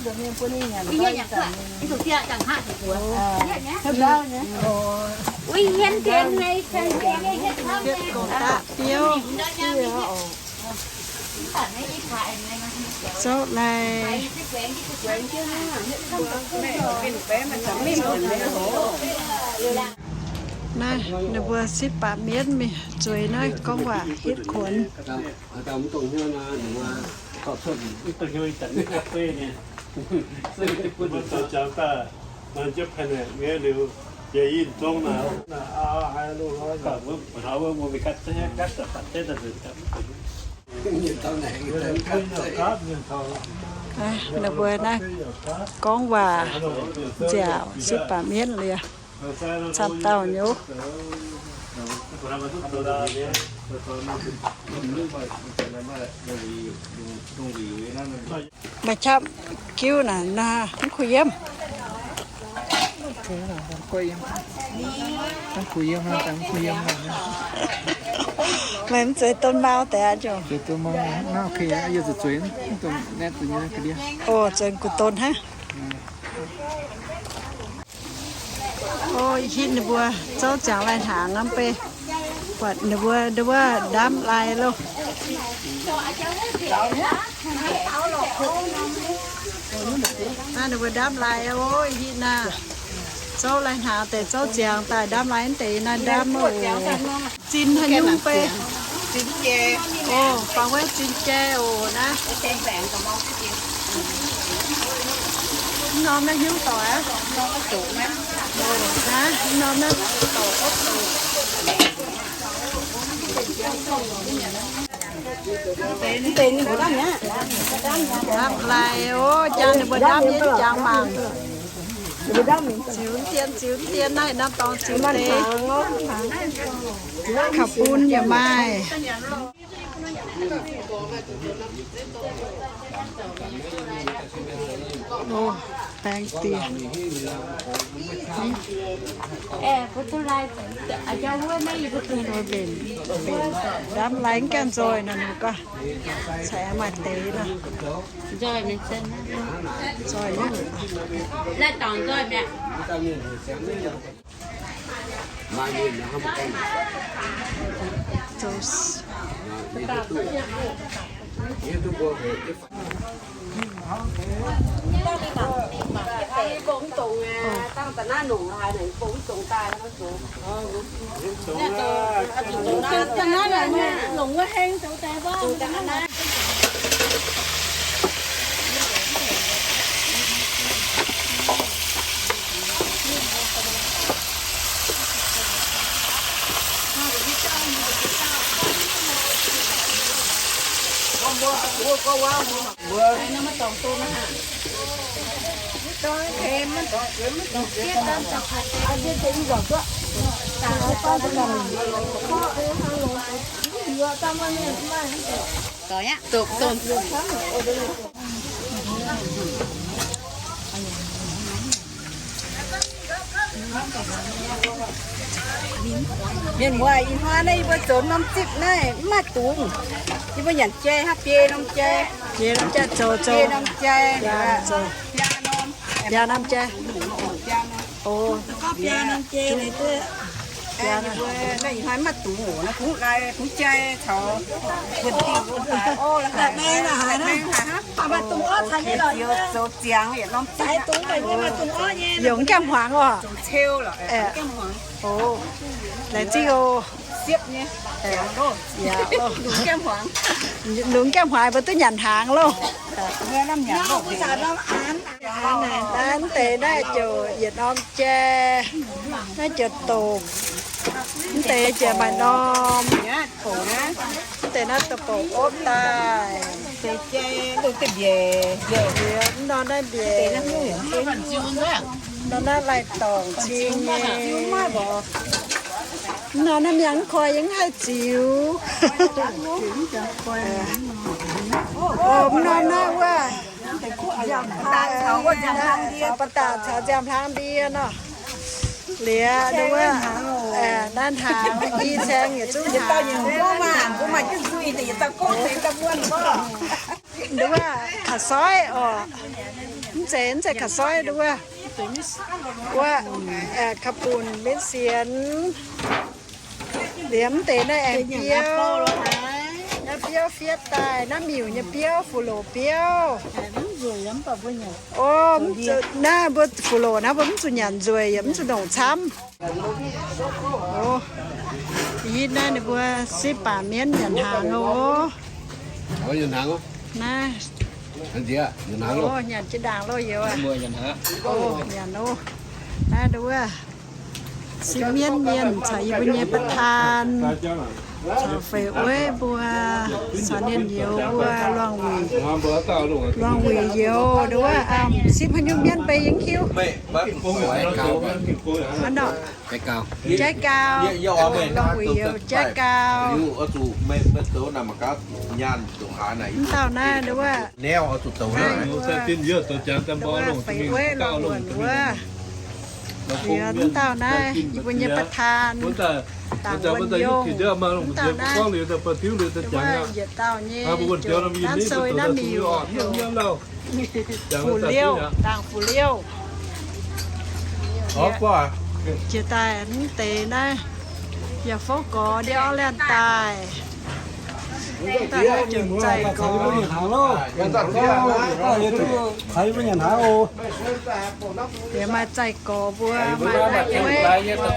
gong-daqv biouv. Zouv lai. Naaiv ninh mbuo sipv baac mienv mingh zueiz naaiv gorngv waac hitv kuonx. Ninh mbuo naaiv gorngv waac nziaauc sipv baac mienv liuz, camv dauh nyei. Maaih qapv jiuv naaic nor, mv kuh yiem. Meih mv zeiz don mau deix aqv. Oc, zuonx gu'don hnangv. Oc, ih hitv ninh mbuo zouv ziangx lai hnaangx aqv, mv bei buatc ninh mbuo, ninh mbuo ndamv lai loh. Naaiv ninh mbuo ndamv lai oc, ih hitv naaiv. Zouv lai hnaangx deix zouv ziangx daaih ndamv lai deix naaiv ndamv oc. Zinh haaix nyungc bei? Oc, fangx wuov zinh jai oc naaiv. Mv norm naaiv hnyouv doic aqv. Naaiv mv norm naaiv doic opv doic. Ndamv lai oc, jaa ninh mbuo ndamv nyei jangx mangc. Ziux dien, ziux dien naaiv norm dorngx ziux deix. Kaux bun yaac maaih. Oc, baeng diex. Mbenc, mbenc ndamv lai mv gaengh nzoih nor, ninh gorngv ceix maaih deix nor. Nzoih nyei. Zoux Mienh muoz, ih hnoi naaiv yie mbuo zoux norm zipv naaiv mv maaih dungz. Yie mbuo nyanc jai hnangv, biei norm jai. Biei norm jai zoux, zoux. Biei norm jai. Biaa norm jai. O. Biaa norm jai. Naaiv ih hnoi mv maaih dungz oc. Naaiv kungx lai kungx jai caux buonc-dingh lo daaih orv la'haic, la'maeng haic hnangv. Zoux ziangx yietc norm zipv. Yongc gaengh hmuangx oc. Zoux ceu lorqc. Laengz zingh oc. Siepv nyei. Lungz gaengh hmuangx, mbuo duqv nyanc hnaangx loh. Naaiv deix naaiv ziouc yietc norm jai, naaiv ziouc doqc. Mv deix ziouc maaih norm. Mv deix naaiv doqc bouc opv daaih. Mv norm naaiv mbiec. Mv norm naaiv lai-dorngc cing nyei. Mv norm naaiv miangh mv koi yie mv haih ziux. Mv norm naaiv wuov, caux ba'datc caux nziaamv hlang ndie nor. Liuz nduov, naaiv hnaangx i saeng yietc zungv hnaangx. Nduov, ka'soiv oc. Mv zeiz, mv zeiz ka'soiv nduov. Wuov, ka'bunc, mienv sienx. Liuz mv deix naaiv aengx biouv. Naaiv biouv fiev daaih, naaiv miuc nyei biouv, fu-loc biouv. O, naaiv mbuo fu-loc naaiv mbuo mv zuqc nyanc nzueic yaac mv zuqc nongc camv. O, hitv naaiv ninh mbuo sipv baac mienv nyanc hnaangx oc. Naaiv, nyanc jienv ndaangc loh youz. Nyanc oc. Naaiv nduov, sipv mienv mienh caux yie mbuo nyei ประธาน caux feix ueiv mbuo caux ninh youz mbuo luangh wuic, luangh wuic youz nduov, sipv haaix nyungc mienv beiv yie mv hiuv. Jaiv gaux, luangh wuic youz jaiv gaux. Mv dauh naaiv nduov, feix ueiv luangh wuic wuov. Liuz mv dauh naaiv yie mbuo nyei ประธาน Dangc Wuonh Yongh. Mv dauh naaiv nduov yietc dauh nyei ziouc nanv sou naaiv miuc heuc Fu-Liouh, Dangc Fu-Liouh. Jiex daaih mv deix naaiv yaac fouv gorx ndiev orv laanh daaih. Daaih naaiv ziouc zaih gorx. Liuz maaih zaih gorx mbuo, maaih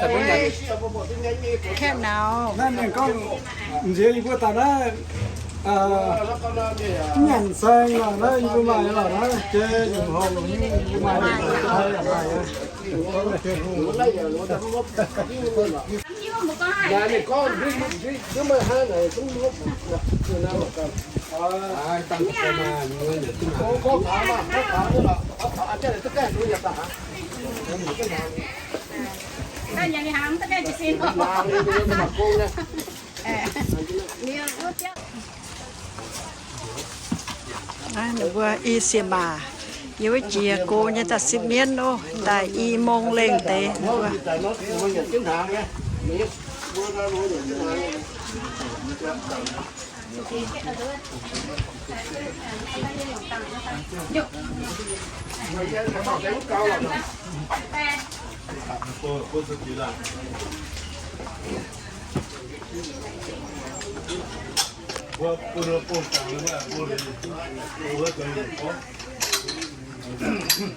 feix ueiv, kaeqv nauz. Nziex yie mbuo daaih naaiv, mv nyanc saeng lorqc naaiv, yie mbuo maaih lorqc naaiv, jai nyungc horngh nyungc yie mbuo maaih, maaih. Naaiv ninh mbuo i sieqv maac, yie wuov jiex go nyei daaih sipv mienv oc, daaih i mong lengh deix ninh mbuo. Bun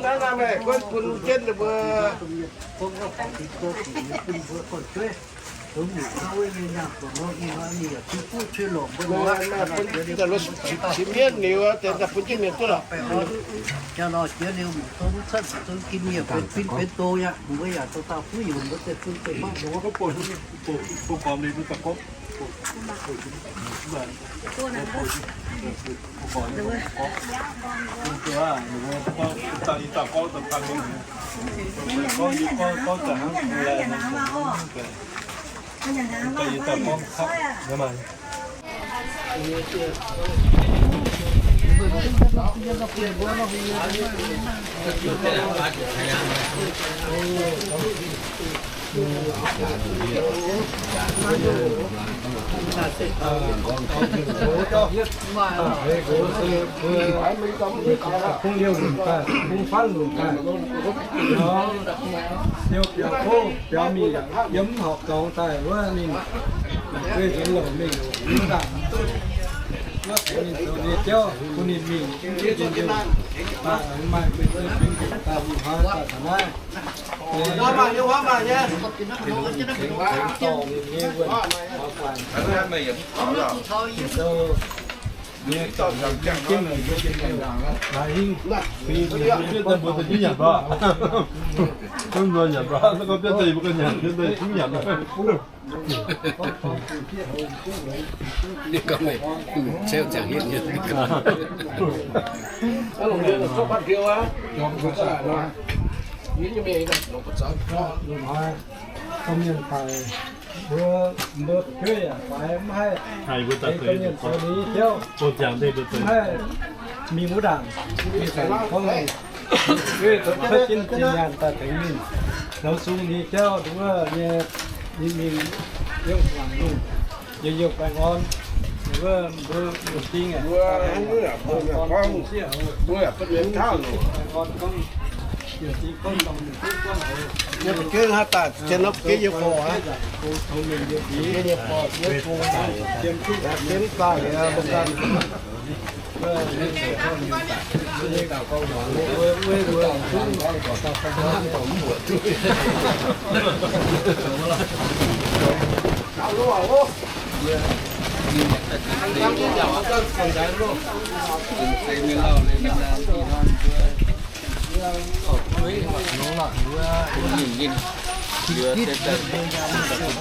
naaiv nor meih gunv bun jienv mbuo. Bun jienv mienv liuz, bun jienv mienh duqv lorqc. Kungx liouh lunc daaih, kungx faanv lunc daaih, liouh biaux kouv biaux mingh, yiem mv horpc dorngx daaih wuov ninh, guei nzuonx longc mingh, mv dangh duqv wuov tengx ninh zoux nyei jauv bun ninh mingh, ninh liouh daaih maaih guei nzuonx mingh daaih mingh hnoi daaih taux naaiv. Gomv mienh daaih, mbuo, mbuo fu'jueiv yaac faix mv haih, gomv mienh zoux ninh nyei jauv, mv haih mingh wuov ndaangc. Mingh daaih gorngv, fu'jueiv zoux cuotv jienv zinh nyaanh daaih tengx ninh, zoux sung ninh nyei jauv, wuov nyei, ninh mingh yiem guangc lungh, yiem yiem baengh orn, wuov mbuo mbuo ding aqv, baengh orn gorngv, yiem ding gorngv, Yie fu'jueiv hnangv daaih zien nopv jienv yie gorx aqv. Yie nyei gorx, yie fungx, yie mv daaih liuz, mbuo ganh,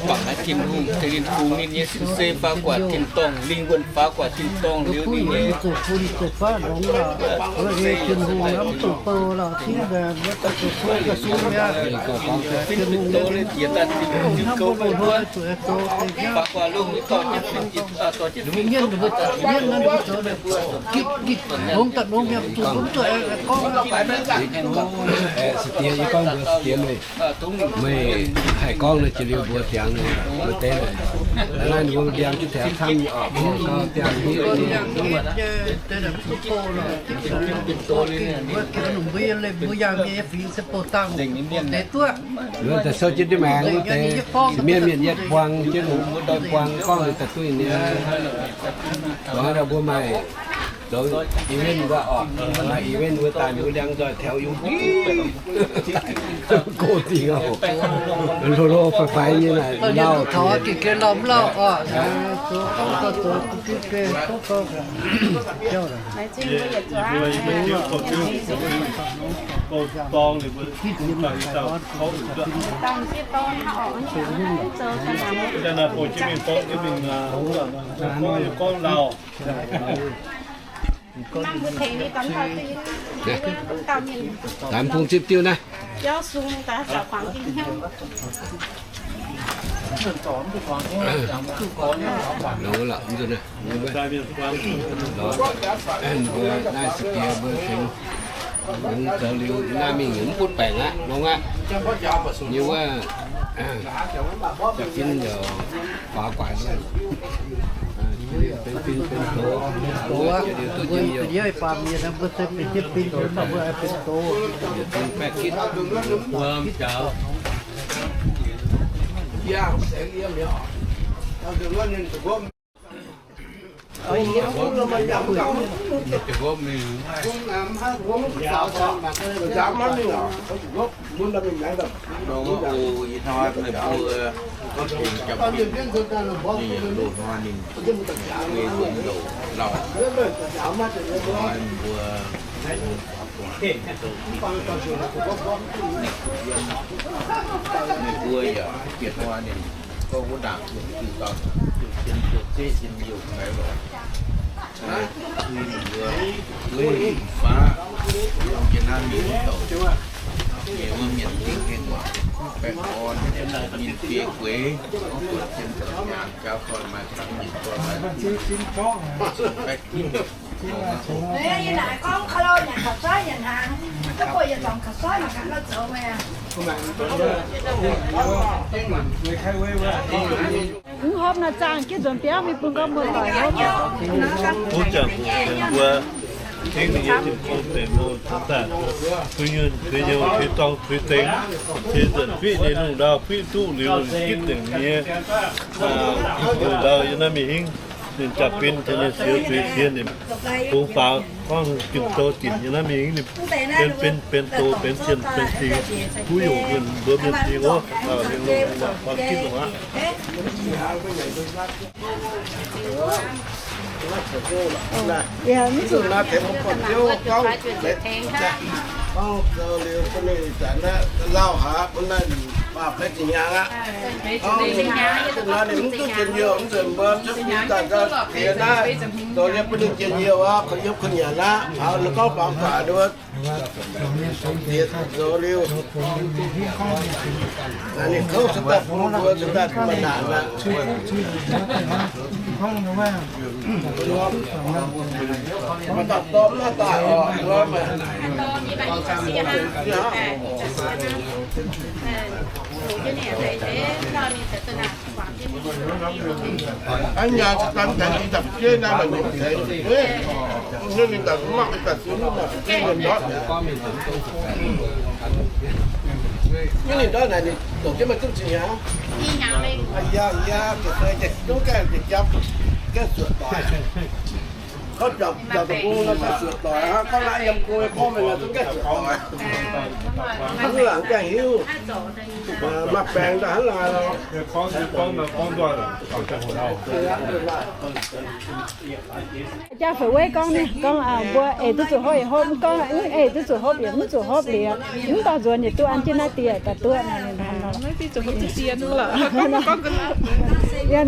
Bangc naaiv Tin-Hungh, Tin-Hungh ninh nyei sin se faaux guaax tin-dorngh, lingh wuonh faaux guaax tin-dorngh liuz ninh nyei. Tin-Hungh daaih, Tin-Hungh daaih, faaux guaax lungh, dorh jienv fin, dorh jienv fin, Aeqv, se diex yie gorngv mbuox se diex meih, meih haih gorngv naaiv jiex liuz mbuox ziangx ninh, mbuo deix naaiv, naaiv ninh mbuo ndiangx jienv taux camv nyei orqc, mbuo gauh ziangx nyei. Mbuo daaih souv jienv ndiev maengx wuov deix, mienh mienh yietv buang jienv, mbuo ndorm buang gorngv daaih duqv nyei. Dongh naaiv mbuo maaih zoux event wuov orqc, maaih event wuov daaih mbuo ndiangx nzoih taux yungz go dingh oc. Hlo hlo faix faix nyei naaic lauh. Laanh bung zipv diuh naaiv. Longx lorqc, mv nzunc naaiv, mbuo naaiv se diex mbuo tengx longx zoux liuz naaiv mingh mv butv baengc aqv, longx aqv. Nyei wuov, jaax-fin yaac faaux guaax nzunc. Ninh yaac loz hnoi ninh, ninh mbuo louc lauh hnoi mbuo, ninh mbuo yaac bieqc hnoi ninh gorngv wuov ndaangc, ninh diuh dauh, diuh zien, diuh zeqv, diuh youh haic lorqc. Ninh mbuo, ninh mbuo, ninh faav, yiem naaiv mingh wuov douc, nyei wuov mienh dingc hengh waac, baengh orn, mienh biei gueix, buatc cien buatc nyaanh, jauv gorn maaih camv, nyitc gorn maaih baeqv ginv. Mv hopv nor zaangh jienv nzuonx biauv mingh bun gorngv mbuo doic hopv. Butv ziangh hoc mbuo hingv ninh nyei Tin-Hungh deix mbuo cingx daaih tuix nyuonh tuix nyouz tuix dorngh tuix dengx, cingx nzuonx fiqv ninh lungh ndau fiqv duqv liuz ninh gitv dengc nyei lungh ndau yiem naaiv mingh hingv. Ninh jaa-fin tengx ninh siou zuiz siex ninh bungx faaux gorngv jun-zou dinc nyei naaiv mingh, ninh benx, benx, benx doz benx cien benx cing, kuv yungh bun mbuo mienh cing oc. Taux hengx lungh waac gorn gitv longx aqv. Gorngv zoux liuz bun ninh zanc naaiv lauh haic, bun naaiv faah-baeqv ziepc hnyangx aqv. Gorngv nor ninh mv duqv njien-youh, mv nzunc mbuo cuotv fim daaih nqa'haav diex naaiv, zoux liuz bun ninh njien-youh aqv, kuh yopv kuh nyanc aqv. Taux ninh gorngv faaux gu'nguaaic nduov, diex zoux liuz, ninh kouv cuotv daaih bun mbuo cuotv daaih maaih naanc aqv. Maiv daaih dorm maiv daaih oc, maiv Aa, nyaanh daaih mv gaengh i daaih fu'jueiv naaiv maaih nongc deix. Ninh daaih mv mangc i daaih siou ninh maaih fu'jueiv mienh ndortv. Ninh ndortv naaic ninh longc jienv maaih zungv zinh aqv. Aa, yaac, yaac, zungv gaengh jiex japv, gaengh zuoqc doic. Gorngv jauv deic-bung nor, zuoqc doic aqv. Gorngv naaiv yiem gong nyei gorngv mienh nor, zungv gaengh zuoqc doic. Hnangv laangz gaengh hiuv, maaih baengx daaih hnangv laangz lorqc. Jaa Fei Weiv gorngv, gorngv mbuo eix duqv zuqc hopv yietc hopv, mv gorngv eix duqv zuqc hopv yietc mv zuqc hopv liuz, mv dorh nzuonx yietc duqv an jienv naaiv diex daaih duqv nor. Yie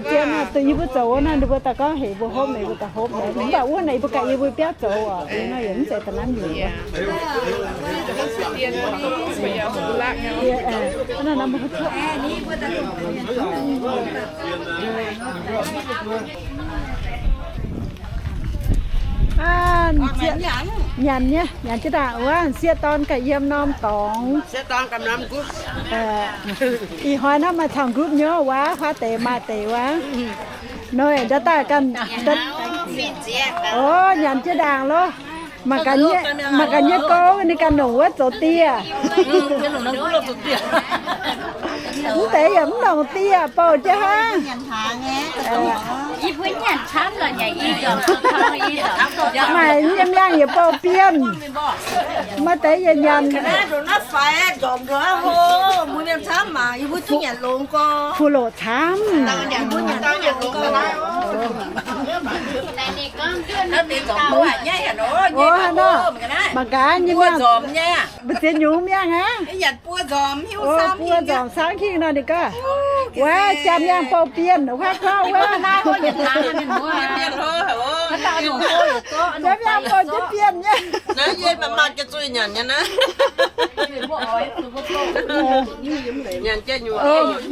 zien nor, yie mbuo zoux wuov naaiv, ninh mbuo daaih gorngv heuc mbuo hopv, ninh mbuo daaih hopv, mv baac wuov naaic yie mbuo ganh yie mbuo biauv zoux oc, nor yaac mv zeiz da'naaiv nyungc. Nyanc nyei, nyanc jienv daaih wuov, sieqv dorn ganh yiem norm dorngx. Ih hnoi naaiv maaih caux group nyei wuov, huaav deix maaih deix wuov. Nor ndau daaih ganh, o, nyanc jienv ndaangc loh. Mangc gaax nyei gouv, ninh ganh longc wuov zoux dieh. Mv deix yaac mv longc dieh, bouh jienv hnangv. Maaih nyei miangh yaac bouh bienh. Maaih deix yaac nyanc. Fuqv loqc camv. Mangc gaax nyei miangh, mbu'ziex nyungc miangh aqv. Buo nzormc camv hingh nor ninh gorngv, wuov jaa miangh bouh bienh, huaav gorngv wuov. Jaa miangh bouh jienv bienh nyei.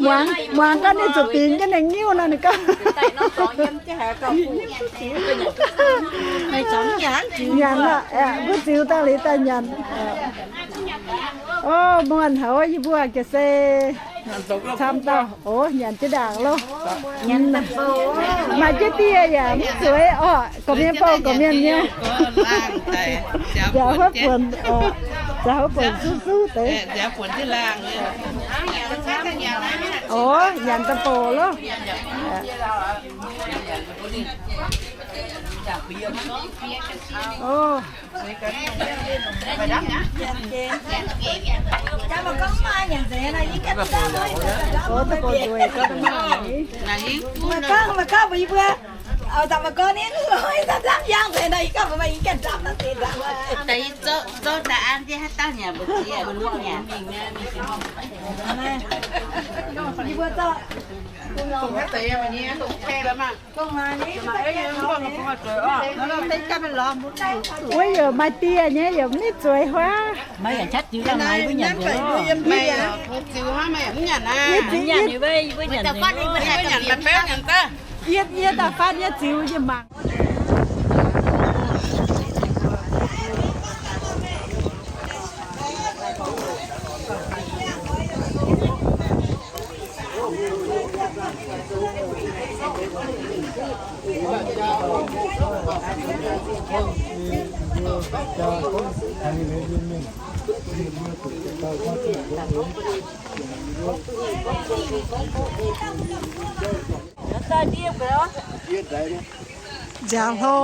Muangx, muangx gorngv ninh zuqc bingx jienv ninh nyiuv nor ninh gorngv. Nyanc lorqc, mbuo ziux daaih liuz daaih nyanc. O, muonh haic, yie mbuo ga'se Camv dauh, o, nyanc jienv ndaangc loh. Maaih jienv dieh yaac mv zueiz orqc, gorqv-mienh bouh gorqv-mienh nyei. Nziaaux huotv buonc, nziaaux huotv buonc suv suv deix. O, nyanc daaih bouc loh. O, Wuov yaac maaih dieh nyei, yaac mv zueiz huaav. Yie daaih fatv nyei ziux yie mangc. Nziaaux hlo.